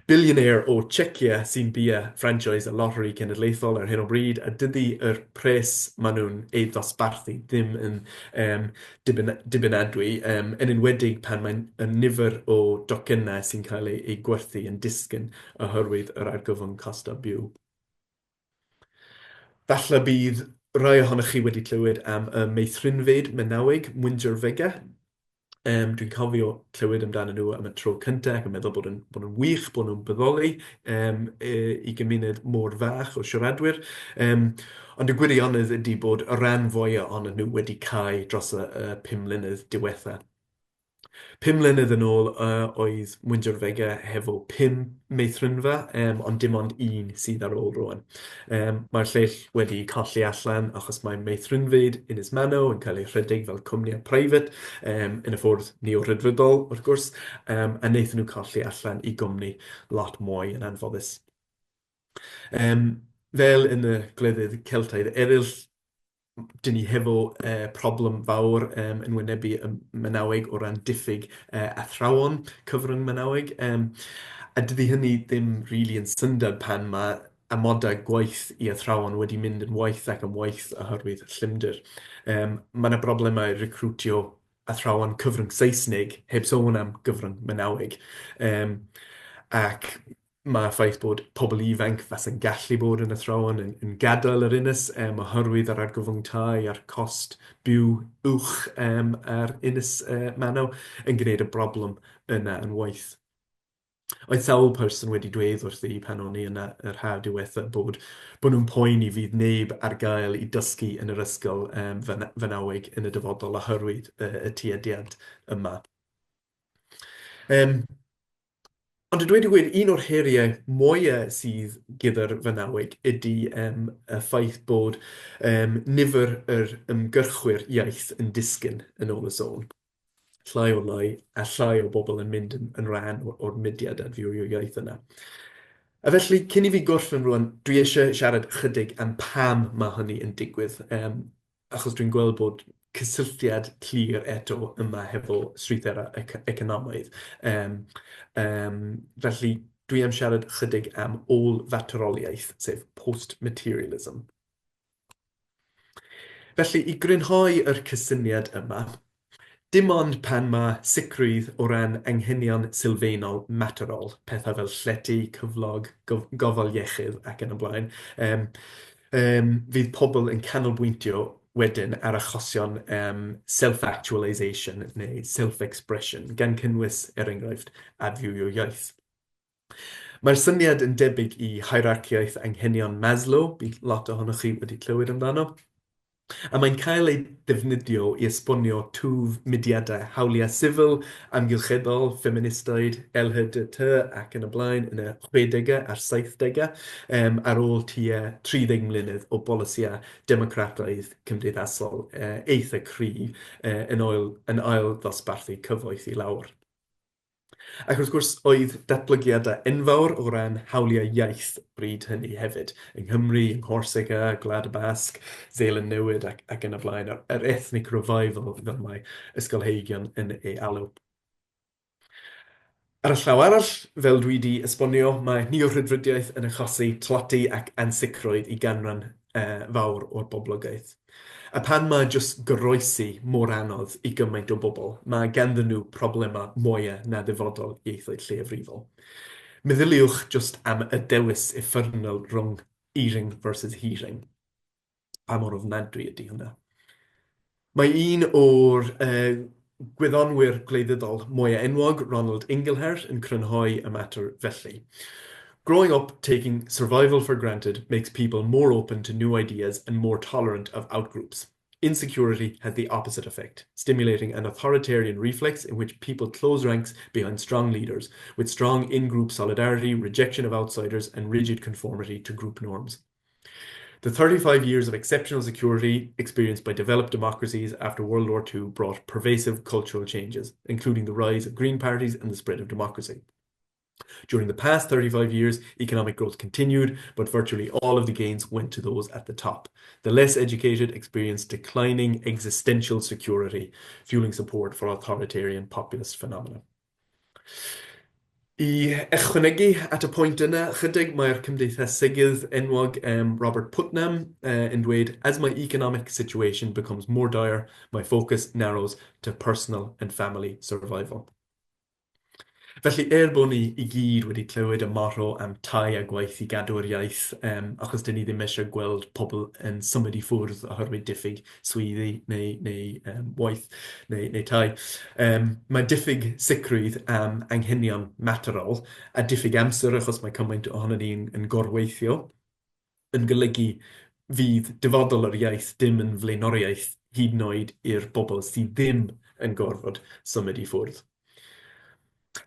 Billionaire o Czechia sy'n bia franchise y Loteri Cenedlaethol ar hyn o bryd, a dydy yr pres maen nhw'n ei ddosbarthu ddim yn um, dibynadwy, yn enwedig pan mae'n y nifer o docynnau sy'n cael eu, eu gwerthu yn disgyn oherwydd yr argyfwng costau byw. Falle bydd rhai ohonoch chi wedi clywed am y meithrinfeydd Menaweg, Mwynjer Vega. Dwi'n cofio clywed amdanyn nhw am y tro cyntaf ac yn meddwl bod yn, bod yn wych bod nhw'n bodoli i gymuned mor fach o siaradwyr. Ond y gwirionedd ydy bod y rhan fwyaf ohonyn nhw wedi cau dros y 5 mlynedd diwetha'. 5 mlynedd yn ôl oedd Mwynjer Vega hefo pum meithrinfa, ond dim ond un sydd ar ôl rŵan. Mae'r lleill wedi colli allan achos mae meithrinfeydd Ynys Manaw yn cael eu rhedeg fel cwmnïau preifat, yn y ffordd neo-rhyddfrydol wrth gwrs, a wnaethon nhw colli allan i gwmni lot mwy yn anffodus. Fel yn y gwledydd Celtaidd eraill, dyn ni hefo problem fawr yn wynebu y Manaweg o ran diffyg athrawon cyfrwng Manaweg. A dydy hynny ddim rili yn syndod pan mae amodau gwaith i athrawon wedi mynd yn waeth ac yn waeth oherwydd llymder. Mae 'na broblemau recriwtio athrawon cyfrwng Saesneg, heb sôn am gyfrwng Manaweg. Ac mae'r ffaith bod pobl ifanc fasa'n gallu bod yn athrawon yn gadael yr ynys oherwydd yr argyfwng tai a'r cost byw uwch ar Ynys Manaw yn gwneud y broblem yna yn waeth. Oedd sawl person wedi dweud wrthi i pan o'n i yna yr haf diwetha bod bod nhw'n poeni fydd neb ar gael i dysgu yn yr ysgol Fanaweg yn y dyfodol oherwydd y tueddiad yma. Ond i dweud y gwir, un o'r heriau mwya sydd gyda'r Fanaweg ydy y ffaith bod nifer yr ymgyrchwyr iaith yn disgyn yn ôl y sôn. Llai o lai a llai o bobl yn mynd yn rhan o'r mudiad adfywio iaith yna. A felly, cyn i fi gorffen rwan, dwi eisiau siarad ychydig am pam mae hynny yn digwydd, achos dwi'n gweld bod cysylltiad clir eto yma hefo strwythurau economaidd. Felly, dwi am siarad ychydig am ôl-fateroliaeth, sef post-materialism. Felly, i grynhoi yr cysyniad yma, dim ond pan mae sicrwydd o ran anghenion sylfaenol materol, pethau fel llety, cyflog, gofal iechyd ac yn y blaen, fydd pobl yn canolbwyntio wedyn ar achosion self-actualisation neu self-expression, gan cynnwys, er enghraifft, adfywio iaith. Mae'r syniad yn debyg i hierarchiaeth anghenion Maslow, bydd lot ohonoch chi wedi clywed amdano, a mae'n cael ei ddefnyddio i esbonio twf mudiadau hawliau sifil, amgylcheddol, ffeministaidd, LHDT ac yn y blaen yn y chwedegau a'r saithdegau, ar ôl tua 30 mlynedd o bolisïau democrataidd cymdeithasol eitha cryf yn ail ddosbarthu cyfoeth i lawr. Ac wrth gwrs, oedd datblygiadau enfawr o ran hawliau iaith bryd hynny hefyd, yng Nghymru, yng Nghorsica, Gwlad y Basg, Seland Newydd ac, ac yn y blaen, yr ethnic revival fel mae ysgolheigion yn ei alw. Ar y llaw arall, fel dwi 'di esbonio, mae neo-rhyddfrydiaeth yn achosi tlodi ac ansicrwydd i ganran fawr o'r boblogaeth. A pan mae jyst goroesi mor anodd i gymaint o bobl, mae ganddyn nhw problemau mwya na ddyfodol ieithoedd lleiafrifol. Meddyliwch jyst am y dewis uffernol rhwng eating versus heating. Pa mor ofnadwy ydy hwnna? Mae un o'r gwyddonwyr gwleidyddol mwya enwog, Ronald Inglehart, yn crynhoi y mater felly. Growing up taking survival for granted makes people more open to new ideas and more tolerant of outgroups. Insecurity has the opposite effect, stimulating an authoritarian reflex in which people close ranks behind strong leaders, with strong in-group solidarity, rejection of outsiders, and rigid conformity to group norms. The 35 years of exceptional security experienced by developed democracies after World War II brought pervasive cultural changes, including the rise of green parties and the spread of democracy. During the past 35 years, economic growth continued, but virtually all of the gains went to those at the top. The less educated experienced declining existential security, fueling support for authoritarian populist phenomena. I ychwanegu at y pwynt yna chydig, mae'r cymdeithasegydd enwog Robert Putnam yn dweud, As my economic situation becomes more dire, my focus narrows to personal and family survival. Felly, er bod ni i gyd wedi clywed y motto am tai a gwaith i gadw'r iaith, achos 'dyn ni ddim eisiau gweld pobl yn symud i ffwrdd oherwydd diffyg swyddi neu neu waith neu neu tai. Mae diffyg sicrwydd am anghenion materol a diffyg amser, achos mae cymaint ohonon ni'n yn gorweithio, yn golygu fydd dyfodol yr iaith dim yn flaenoriaeth hyd yn oed i'r bobl sydd ddim yn gorfod symud i ffwrdd.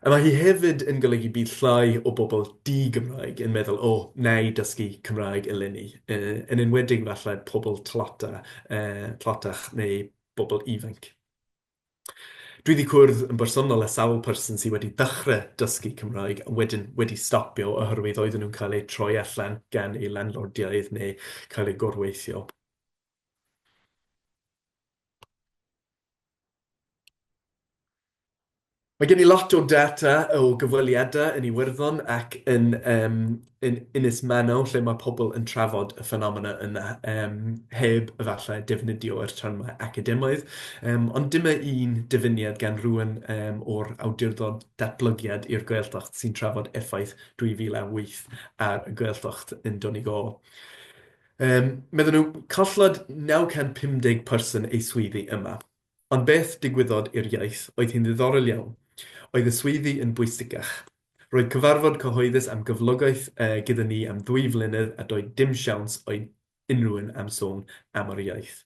A mae hi hefyd yn golygu bydd llai o bobl di-Gymraeg yn meddwl, 'O, wna i dysgu Cymraeg eleni', yn enwedig falle pobl tlota, tlotach neu bobl ifanc. Dwi 'di cwrdd yn bersonol â sawl person sydd wedi dechrau dysgu Cymraeg a wedyn wedi stopio oherwydd oedden nhw'n cael eu troi allan gan eu landlordiaid neu cael eu gorweithio. Mae Mae gen i lot o data o gyfweliadau yn Iwerddon ac yn, yn Ynys Manaw, lle mae pobl yn trafod y ffenomena yna, heb efallai defnyddio'r termau academaidd. Ond dyma un dyfyniad gan rhywun o'r Awdurdod Datblygiad i'r Gaeltacht sy'n trafod effaith 2008 ar y Gaeltacht yn Donegal. Medden nhw, collod 950 person eu swyddi yma. Ond beth digwyddodd i'r iaith, oedd hi'n ddiddorol iawn. Oedd y swyddi yn bwysicach. Roedd cyfarfod cyhoeddus am gyflogaeth gyda ni am ddwy flynedd a doedd dim siawns oedd unrhyw un am sôn am yr iaith.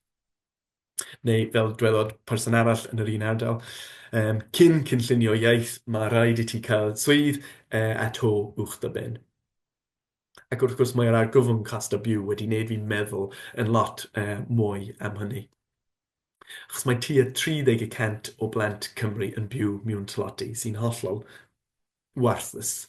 Neu fel dwedodd person arall yn yr un ardal, cyn cynllunio iaith, mae rhaid i ti cael swydd a to uwch dy ben. Ac wrth gwrs mae'r argyfwng cost o byw wedi wneud fi meddwl yn lot mwy am hynny. Achos mae tua 30 y cant o blant Cymru yn byw mewn tlodi, sy'n hollol warthus.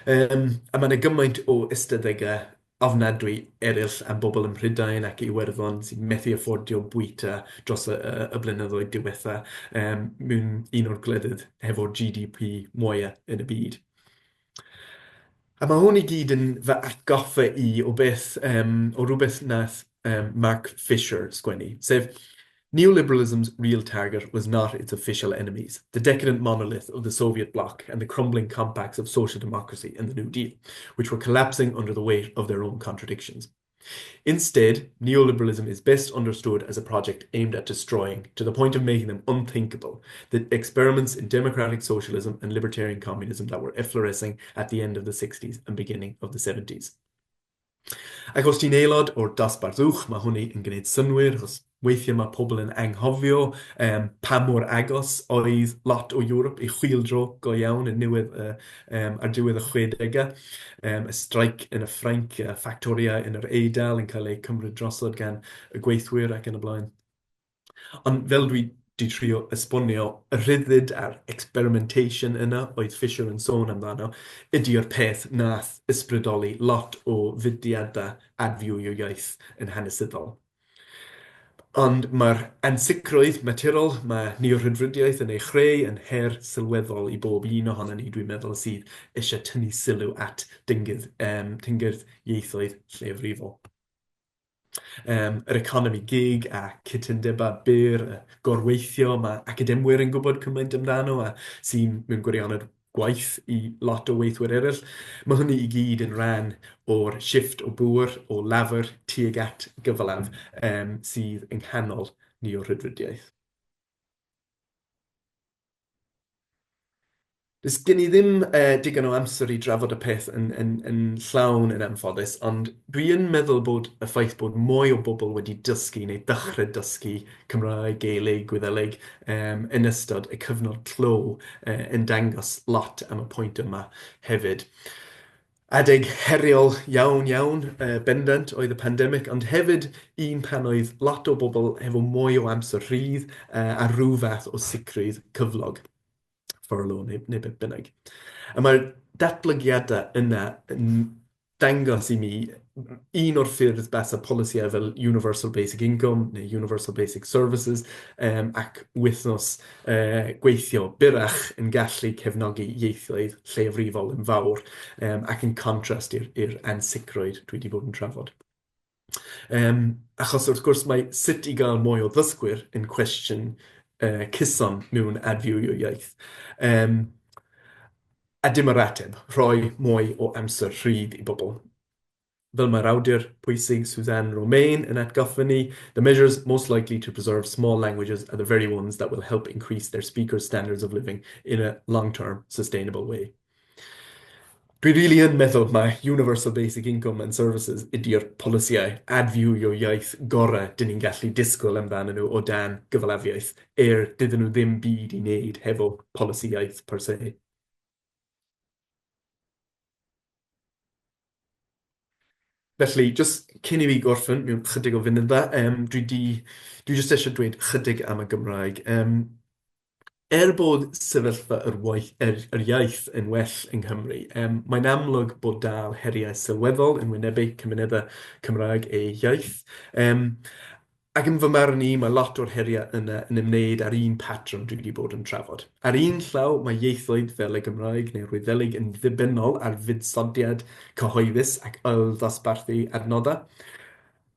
A mae 'na gymaint o ystadegau ofnadwy eraill am bobl ym Mhrydain ac Iwerddon sy'n methu affordio bwyta dros y, y, y blynyddoedd diwetha, mewn un o'r gwledydd hefo'r GDP mwya yn y byd. A mae hwn i gyd yn fy atgoffa i o beth, o rhywbeth nath Mark Fisher sgwennu, sef Neoliberalism's real target was not its official enemies, the decadent monolith of the Soviet bloc and the crumbling compacts of social democracy and the New Deal, which were collapsing under the weight of their own contradictions. Instead, neoliberalism is best understood as a project aimed at destroying, to the point of making them unthinkable, the experiments in democratic socialism and libertarian communism that were efflorescing at the end of the 60s and beginning of the 70s. Ac os ti'n aelod o'r dosbarth uwch, mae hwnny yn gwneud synnwyr, achos weithiau mae pobl yn anghofio pa mor agos oedd lot o Ewrop i chwyldro go iawn yn niwedd y, ar diwedd y chwedegau. Y streic yn y Ffrainc, y ffactorïau yn yr Eidal yn cael eu cymryd drosodd gan y gweithwyr ac yn y blaen. Ond fel dwi 'di trio esbonio, y rhyddid a'r experimentation yna oedd Fisher yn sôn amdano ydy'r peth nath ysbrydoli lot o fudiadau adfywio iaith yn hanesyddol. Ond mae'r ansicrwydd materol mae neo-rhyddfrydiaeth yn ei chreu yn her sylweddol i bob un ohonon ni, dwi'n meddwl, sydd eisiau tynnu sylw at dyngedd, tynged ieithoedd lleiafrifol. Yr economi gig a cytundebau byr, y gorweithio mae academwyr yn gwybod cymaint amdano a sy'n mewn gwirionedd gwaith i lot o weithwyr eraill. Mae hynny i gyd yn rhan o'r shifft o bŵer, o lafur tuag at gyfalaf sydd yng nghanol neo-rhyddfrydiaeth. Does gen i ddim digon o amser i drafod y peth yn, yn, yn llawn yn anffodus, ond dwi yn meddwl bod y ffaith bod mwy o bobl wedi dysgu neu dechrau dysgu Cymraeg, Gaeleg, Gwyddeleg yn ystod y cyfnod clo yn dangos lot am y pwynt yma hefyd. Adeg heriol iawn iawn, bendant, oedd y pandemig, ond hefyd un pan oedd lot o bobl hefo mwy o amser rhydd a rhyw fath o sicrwydd cyflog. Furlough neu, neu beth bynnag. A mae'r datblygiadau yna yn dangos i mi un o'r ffyrdd basa polisïau fel Universal Basic Income neu Universal Basic Services ac wythnos gweithio byrrach yn gallu cefnogi ieithoedd lleiafrifol yn fawr ac yn contrast i'r ansicrwydd dwi wedi bod yn trafod. Achos wrth gwrs mae sut i gael mwy o ddysgwyr yn cwestiwn cyson mewn adfywio iaith. A dim yr ateb, rhoi mwy o amser rhydd i bobl. Fel mae'r awdur pwysig Suzanne Romain yn atgoffa ni, the measures most likely to preserve small languages are the very ones that will help increase their speakers' standards of living in a long-term sustainable way. Dwi rili yn meddwl mai Universal Basic Income and Services ydy'r polisïau adfywio iaith gorau dyn ni'n gallu disgwyl amdanyn nhw o dan gyfalafiaeth, er dydyn nhw ddim byd i wneud hefo polisi iaith per se. Felly, jyst cyn i fi gorffen mewn chydig o funudau, dwi 'di, dwi jyst eisiau dweud chydig am y Gymraeg. Er bod sefyllfa yr waith, yr, yr iaith yn well yng Nghymru, mae'n amlwg bod dal heriau sylweddol yn wynebu cymunedau Cymraeg eu hiaith. Ac yn fy marn i, mae lot o'r heriau yna yn ymwneud â'r un patrwm dwi wedi bod yn trafod. Ar un llaw, mae ieithoedd fel y Gymraeg neu'r Wyddeleg yn ddibynnol ar fuddsoddiad cyhoeddus ac ailddosbarthu adnoddau.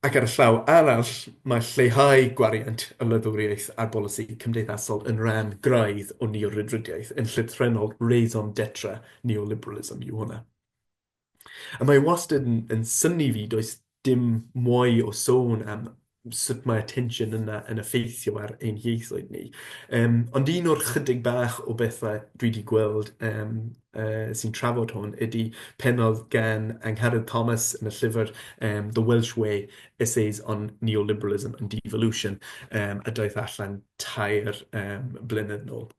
Ac ar y llaw arall, mae lleihau gwariant y wladwriaeth ar bolisi cymdeithasol yn rhan graidd o neo-rhyddfrydiaeth, yn llythrennol raison d'etre neoliberalism yw hwnna. A mae wastad yn yn synnu fi, does dim mwy o sôn am sut mae'r tensiwn yna yn effeithio ar ein hieithoedd ni. Ond un o'r chydig bach o bethau dwi 'di gweld sy'n trafod hwn ydy pennod gan Angharad Thomas yn y llyfr The Welsh Way, Essays on Neoliberalism and Devolution, a daeth allan 3 blynedd nôl.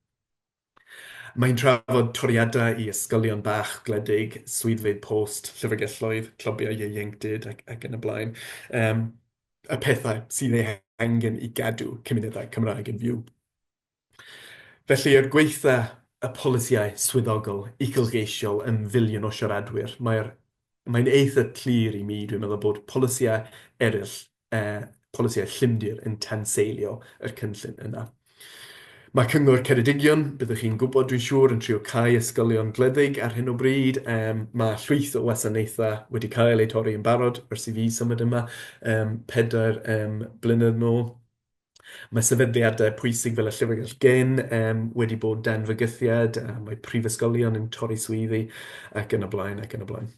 Mae'n trafod toriadau i ysgolion bach gwledig, swyddfeydd post, llyfrgelloedd, clybiau ieuenctid ac ac yn y blaen. Yym, y pethau sydd eu hangen i gadw cymunedau Cymraeg yn fyw. Felly, er gwaetha y polisïau swyddogol uchelgeisiol ym filiwn o siaradwyr, mae'r mae'n eitha clir i mi, dwi'n meddwl, bod polisïau eraill polisïau llymder yn tanseilio yr cynllun yna. Mae Cyngor Ceredigion, byddwch chi'n gwybod dwi'n siŵr, yn trio cau ysgolion gwledig ar hyn o bryd. Mae llwyth o wasanaethau wedi cael eu torri yn barod ers i fi symud yma 4 blynedd nôl. Mae sefydliadau pwysig fel y Llyfrgell Gen wedi bod dan fygythiad, a mae prifysgolion yn torri swyddi ac yn y blaen ac yn y blaen.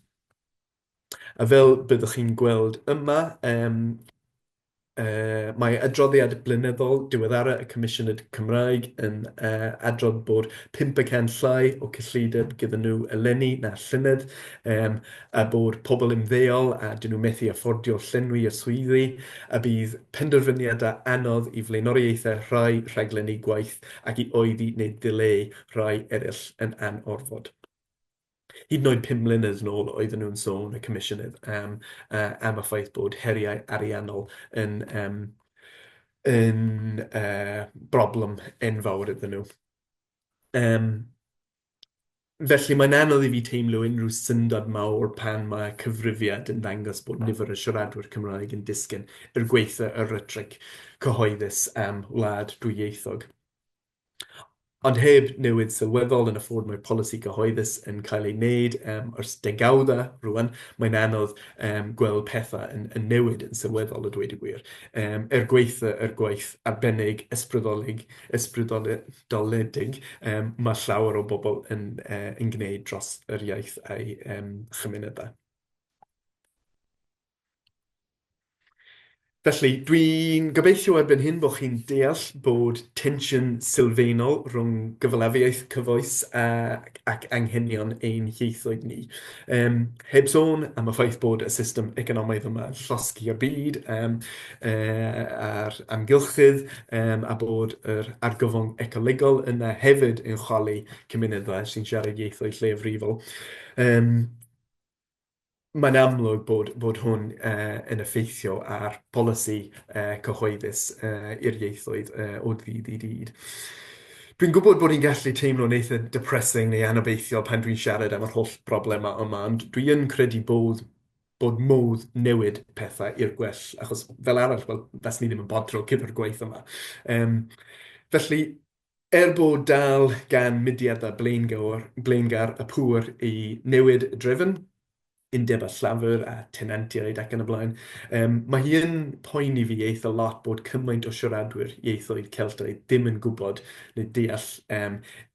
A fel byddwch chi'n gweld yma, mae adroddiad blynyddol diweddara y Comisiynydd Cymraeg yn adrodd bod 5% llai o cyllideb gyda nhw eleni na llynedd, a bod pobl ymddeol a 'dyn nhw methu afforddio llenwi y swyddi, a bydd penderfyniadau anodd i flaenoriaethau rhai rhaglenni gwaith ac i oedi neu ddileu rhai eraill yn anorfod. Hyd yn oed 5 mlynedd nôl oedden nhw'n sôn, y Comisiynydd, am y ffaith bod heriau ariannol yn broblem enfawr iddyn nhw. Felly mae'n anodd i fi teimlo unrhyw syndod mawr pan mae cyfrifiad yn dangos bod nifer y siaradwyr Cymraeg yn disgyn er gwaetha y rhetoric cyhoeddus am wlad dwyieithog. Ond heb newid sylweddol yn y ffordd mae polisi cyhoeddus yn cael ei wneud ers degawdau rŵan, mae'n anodd gweld pethau yn newid yn sylweddol a dweud y gwir. Er gwaetha yr gwaith arbennig ysbrydoli, ysbrydoledig mae llawer o bobl yn gwneud dros yr iaith a'i chymunedau. Felly, dwi'n gobeithio erbyn hyn bod chi'n deall bod tensiwn sylfaenol rhwng gyfalafiaeth cyfoes ac anghenion ein hieithoedd ni. Heb sôn am y ffaith bod y system economaidd yma yn llosgi'r byd a'r amgylchydd, a bod yr argyfwng ecolegol yna hefyd yn chwalu cymunedau sy'n siarad ieithoedd lleiafrifol. Mae'n amlwg bod hwn yn effeithio ar bolisi cyhoeddus i'r ieithoedd o ddydd i ddydd. Dwi'n gwybod bod hi'n gallu teimlo'n eitha depressing neu anobeithiol pan dwi'n siarad am yr holl broblemau yma, ond dwi yn credu bod modd newid pethau i'r gwell, achos fel arall, wel, faswn i ddim yn bodro gyda'r gwaith yma. Felly, er bod dal gan mudiadau blaengar y pŵer i newid y drefn, undebau llafur a tenantiaid ac yn y blaen, mae hi yn poeni fi eitha lot bod cymaint o siaradwyr ieithoedd Celtaidd ddim yn gwybod neu deall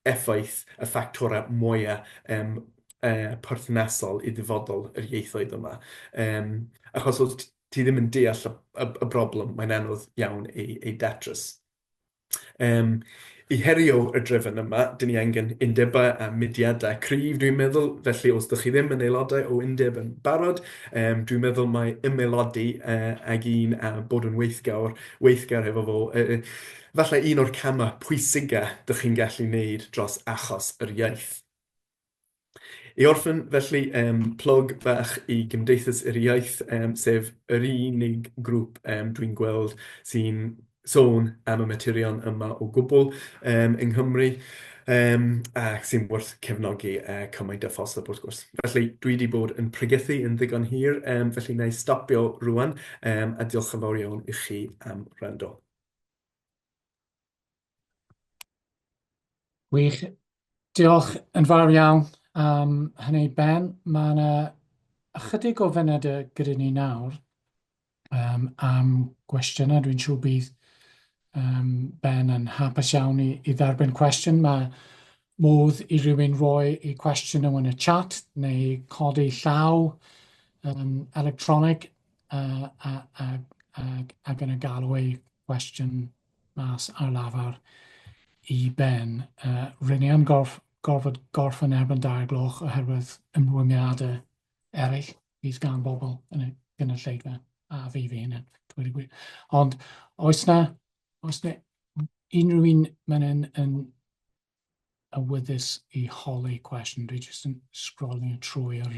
effaith y ffactorau mwyaf perthnasol i ddyfodol yr ieithoedd yma. Achos os ti ddim yn deall y broblem, mae'n anodd iawn ei datrys. I herio y drefn yma, dyn ni angen undebau a mudiadau cryf, dwi'n meddwl. Felly, os dych chi ddim yn aelodau o undeb yn barod, dwi'n meddwl mai ymaelodi ag un a bod yn weithgar efo fo, falle un o'r camau pwysica dych chi'n gallu wneud dros achos yr iaith. I orffen, felly, plwg bach i Gymdeithas yr Iaith, sef yr unig grŵp dwi'n gweld sy'n sôn am y materion yma o gwbl yng Nghymru, ac sy'n werth cefnogi cymaint â phosib wrth gwrs. Felly, dwi 'di bod yn pregethu yn ddigon hir, felly wna i stopio rŵan, a diolch yn fawr iawn i chi am wrando.
Gwych. Diolch yn fawr iawn am hynny, Ben. Mae yna ychydig o funudau gyda ni nawr am gwestiynau. Dwi'n siŵr bydd Ben yn hapus iawn i dderbyn cwestiwn. Mae modd i rywun roi eu cwestiwn nhw yn y chat neu codi llaw electronig a, a, a, ac yn y galw eu cwestiwn mas ar lafar i ben. Rŷn ni yn gorfod gorffen erbyn 2 gloch oherwydd ymrwymiadau eraill bydd gan bobl yn y gynulleidfa a fi fy hunan, dweud y gwir. Ond oes na unrhyw un mae'n yn awyddus i holi cwestiwn? Dwi jyst yn sgrolio trwy'r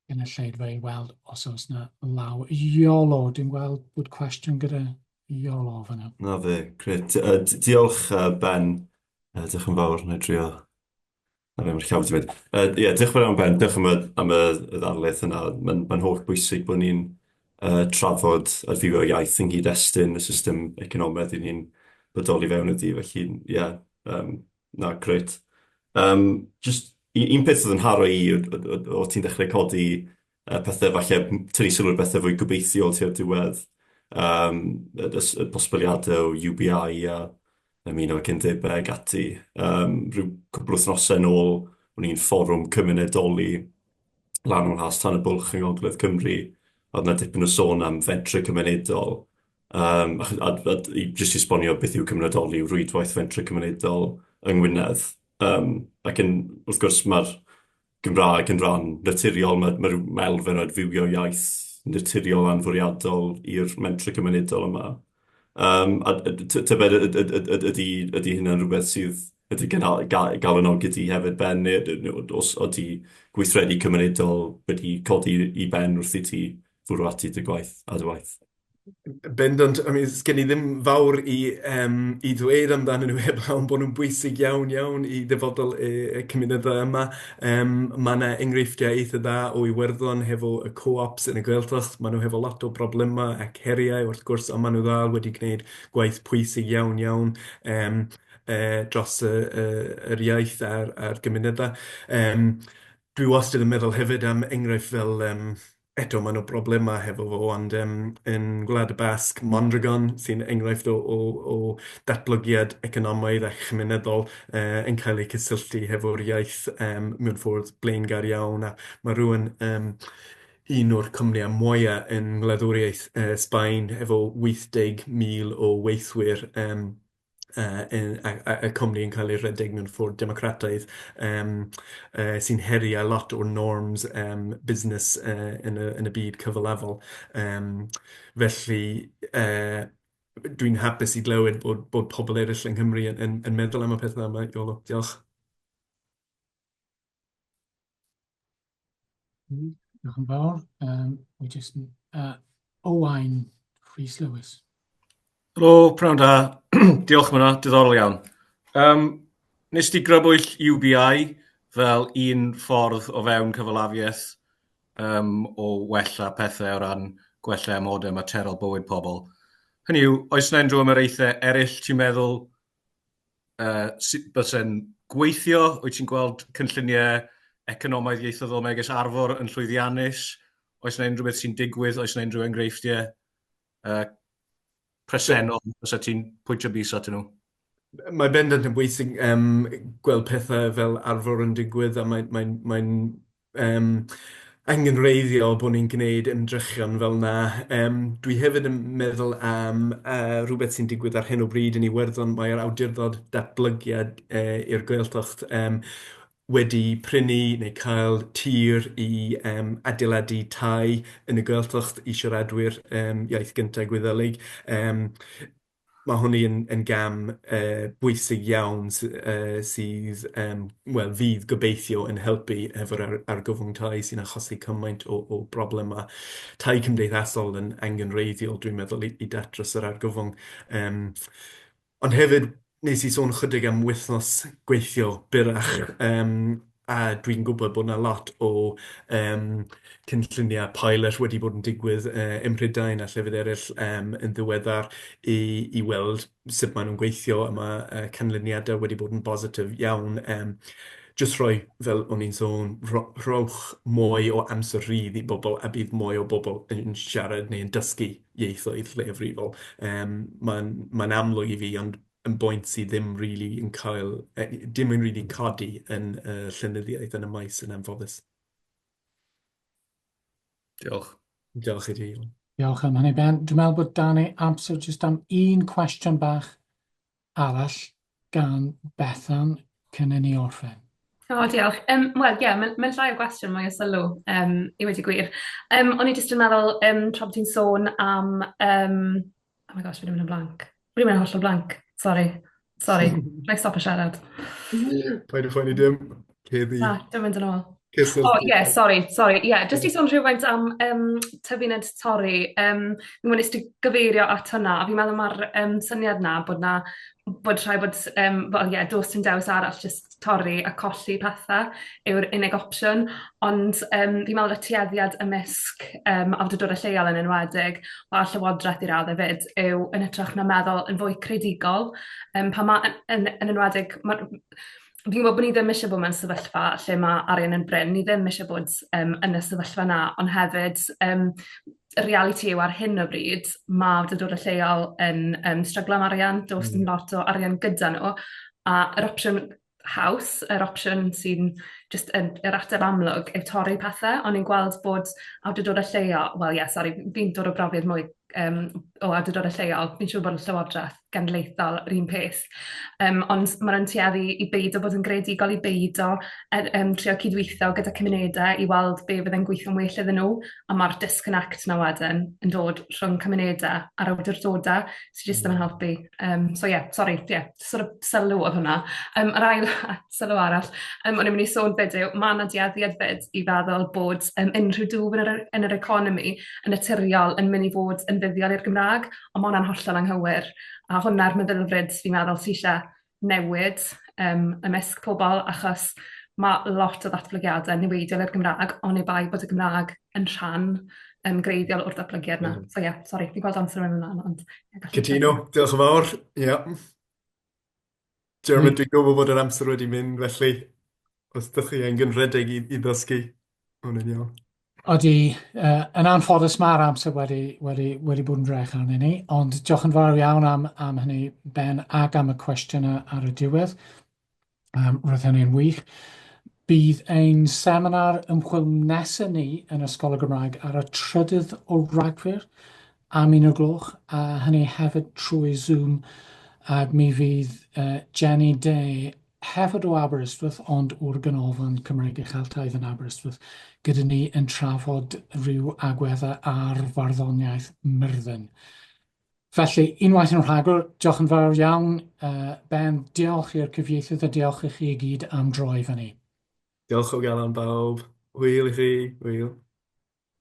gynulleidfa i weld os oes na law. Iolo, dwi'n gweld bod cwestiwn gyda Iolo fan'na.
Na fe, grêt. Diolch, Ben. Diolch yn fawr, na i drio. Na fe, mae'r llaw wedi mynd. Ie, diolch yn fawr iawn, Ben. Diolch am y ddarlith yna. Mae'n holl bwysig bod ni'n trafod adfywio iaith yng nghyd-destun y system economaidd i ni'n bodoli fewn iddi. Felly, ie, yeah, na, grêt. Just un peth oedd yn haro i, o ti'n dechrau codi pethau falle, tynnu sylw i bethau fwy gobeithiol tua'r diwedd, y posibiliadau o UBI a ymuno ag undebau ac ati. Rhyw cwpl wythnosau yn ôl, o'n i'n fforwm cymunedoli lan o'n Nghas Tan y Bwlch yng Ngogledd Cymru, a oedd 'na dipyn o sôn am fentrau cymunedol. A jyst i esbonio beth yw cymunedoli, yw rwydwaith fentrau cymunedol yng Ngwynedd. Ac yn, wrth gwrs, mae'r Gymraeg yn rhan naturiol, mae rhyw elfen o adfywio iaith naturiol anfwriadol i'r mentrau cymunedol yma. A tybed ydy hynna'n rhywbeth sydd ydy galonogio di hefyd, Ben, neu os ydy gweithredu cymunedol wedi codi i ben wrth i ti fwrw ati dy gwaith a dy waith?
Bendant, I mean, sgen i ddim fawr i ddweud amdanyn nhw heblaw bod nhw'n bwysig iawn iawn i ddyfodol y cymunedau yma. Mae yna enghreifftiau eitha dda o Iwerddon hefo y co-ops yn y Gaeltacht. Maen nhw hefo lot o broblemau ac heriau wrth gwrs, ond maen nhw ddal wedi gwneud gwaith pwysig iawn iawn dros yr iaith a'r gymunedau. Dwi wastad yn meddwl hefyd am enghraifft fel, eto maen nhw broblemau hefo fo, ond yn Gwlad y Basg, Mondragon sy'n enghraifft o datblygiad economaidd a chymunedol yn cael ei cysylltu hefo'r iaith mewn ffordd blaengar iawn, a mae rhywun un o'r cwmnïau mwyaf yn ngwladwriaeth Sbaen efo 80,000 o weithwyr y cwmni yn cael ei redeg mewn ffordd democrataidd sy'n herio lot o'r norms busnes yn y byd cyfalafol. Felly dwi'n hapus i glywed bod pobl eraill yng Nghymru yn meddwl am y pethau yma, Iolo. Diolch.
Diolch yn fawr. We just, Owain Rhys Lewis.
Helo, pnawn da. Diolch am hwnna, diddorol iawn. Nes ti grybwyll UBI fel un ffordd o fewn cyfalafiaeth o wella pethau o ran gwella amodau materol bywyd pobl. Hynny yw, oes yna unrhyw ymyraethau eraill ti'n meddwl byse'n gweithio? Wyt ti'n gweld cynlluniau economaidd ieithyddol megis Arfor yn llwyddiannus? Oes yna unrhyw beth sy'n digwydd? Oes yna unrhyw enghreifftiau presennol fysa ti'n pwyntio bys atyn nhw?
Mae bendant yn bwysig gweld pethau fel Arfor yn digwydd a mae'n mae angenrheidiol bod ni'n gwneud ymdrechion fel 'na. Dwi hefyd yn meddwl am rhywbeth sy'n digwydd ar hyn o bryd yn Iwerddon. Mae'r awdurdod datblygiad i'r Gaeltacht wedi prynu neu cael tir i adeiladu tai yn y Gaeltacht i siaradwyr iaith gyntaf Gwyddelig. Mae hwn yn, yn gam bwysig iawn sydd, wel, fydd gobeithio yn helpu efo'r argyfwng tai sy'n achosi cymaint o broblemau. Tai cymdeithasol yn angenrheidiol, dwi'n meddwl, i datrys yr argyfwng. Ond hefyd, wnes i sôn chydig am wythnos gweithio byrrach, a dwi'n gwybod bod 'na lot o cynlluniau pilot wedi bod yn digwydd ym Mhrydain a llefydd eraill yn ddiweddar i weld sut maen nhw'n gweithio, a ma' canlyniadau wedi bod yn bositif iawn. Jyst rhoi, fel o'n i'n sôn, rhowch mwy o amser rhydd i bobl a bydd mwy o bobl yn siarad neu yn dysgu ieithoedd lleiafrifol. Mae'n mae'n amlwg i fi, ond yn bwynt sydd ddim rili yn cael, dim yn rili codi yn y llenyddiaeth yn y maes yn anffodus.
Diolch.
Diolch i ti.
Diolch am hynny, Ben. Dwi'n meddwl bod 'da ni amser jyst am un cwestiwn bach arall gan Bethan cyn i ni orffen.
O, diolch. Wel, ie, yeah, mae'n mae llai o gwestiwn, mwy o sylw, i wedi gwir. O'n i jyst yn meddwl, tra bod ti'n sôn am... Oh my gosh, fi wedi mynd yn blank. Fi wedi mynd yn hollol blank. Sorry. Sorry. Na i stopio siarad.
Paid â phoeni dim. Ceddi.
Na, dim mynd yn ôl. O, ie, yeah, sorry, sorry. Ie, yeah, jyst i sôn rhywfaint am tyfu nid torri. Fi'n gwybod nes ti gyfeirio at hwnna, a fi'n meddwl mae'r syniad 'na bod 'na bod rhaid bod, wel ie, does dim dewis arall, jyst torri a colli pethau yw'r unig opsiwn. Ond fi'n meddwl y tueddiad ymysg awdurdodau lleol yn enwedig, a llywodraeth i raddau 'fyd, yw yn hytrach na meddwl yn fwy creadigol, pan ma' yn enwedig, ma' fi'n gwybod bod ni ddim eisiau bod mewn sefyllfa lle mae arian yn brin, ni ddim eisiau bod yn y sefyllfa 'na, ond hefyd y realiti yw ar hyn o bryd ma' awdurdodau lleol yn stryglo am arian, does dim lot o arian gyda nhw, a yr opsiwn haws, yr opsiwn sy'n jyst yn yr ateb amlwg yw torri pethau, ond ni'n gweld bod awdurdodau lleol, wel ie, sori, fi'n dod o brofiad mwy o awdurdodau lleol, fi'n siŵr bod y Llywodraeth genedlaethol yr un peth. Ond maen nhw'n tueddu i beidio bod yn greadigol, i beidio trio cydweithio gyda cymunedau i weld be fydd yn gweithio'n well iddyn nhw, a ma'r disconnect 'na wedyn yn dod rhwng cymunedau a'r awdurdodau sy jyst ddim yn helpu. So ie, sori, ie, sort of sylw oedd hwnna. Yr ail sylw arall, o'n i'n mynd i sôn 'fyd yw, ma' 'na dueddiad 'fyd i feddwl bod unrhyw dwf yn yr yn yr economi yn naturiol yn mynd i fod yn fuddiol i'r Gymraeg, ond ma' hwnna'n hollol anghywir, a hwnna'r meddylfryd fi'n meddwl sy isie newid ymysg pobl, achos ma' lot o ddatblygiadau niweidiol i'r Gymraeg, oni bai bod y Gymraeg yn rhan greiddiol o'r datblygiad 'na. So ie, sori, fi'n gweld amser yn mynd mlaen, ond...
Cytuno, diolch yn fawr, ie. Jeremy, dwi'n gwybod bod yr amser wedi mynd, felly os ydych chi angen rhedeg i ddysgu, ma' hwnna'n iawn.
Odi, yn anffodus mae'r amser wedi, wedi, wedi bod yn drech arnyn ni, ond diolch yn fawr iawn am, am hynny, Ben, ac am y cwestiynau ar y diwedd. Roedd hynny'n wych. Bydd ein seminar ymchwil nesaf ni yn Ysgol y Gymraeg ar y 3 o Ragfyr am 1 o'r gloch, a hynny hefyd trwy Zoom, ac mi fydd Jenny Day hefyd o Aberystwyth, ond o'r Ganolfan Cymreig a Cheltaidd yn Aberystwyth, gyda ni yn trafod rhyw agweddau ar farddoniaeth Myrddin. Felly, unwaith yn rhagor, diolch yn fawr iawn, Ben, diolch i'r cyfieithydd a diolch i chi i gyd am droi fyny.
Diolch o galon bawb. Hwyl i chi, hwyl.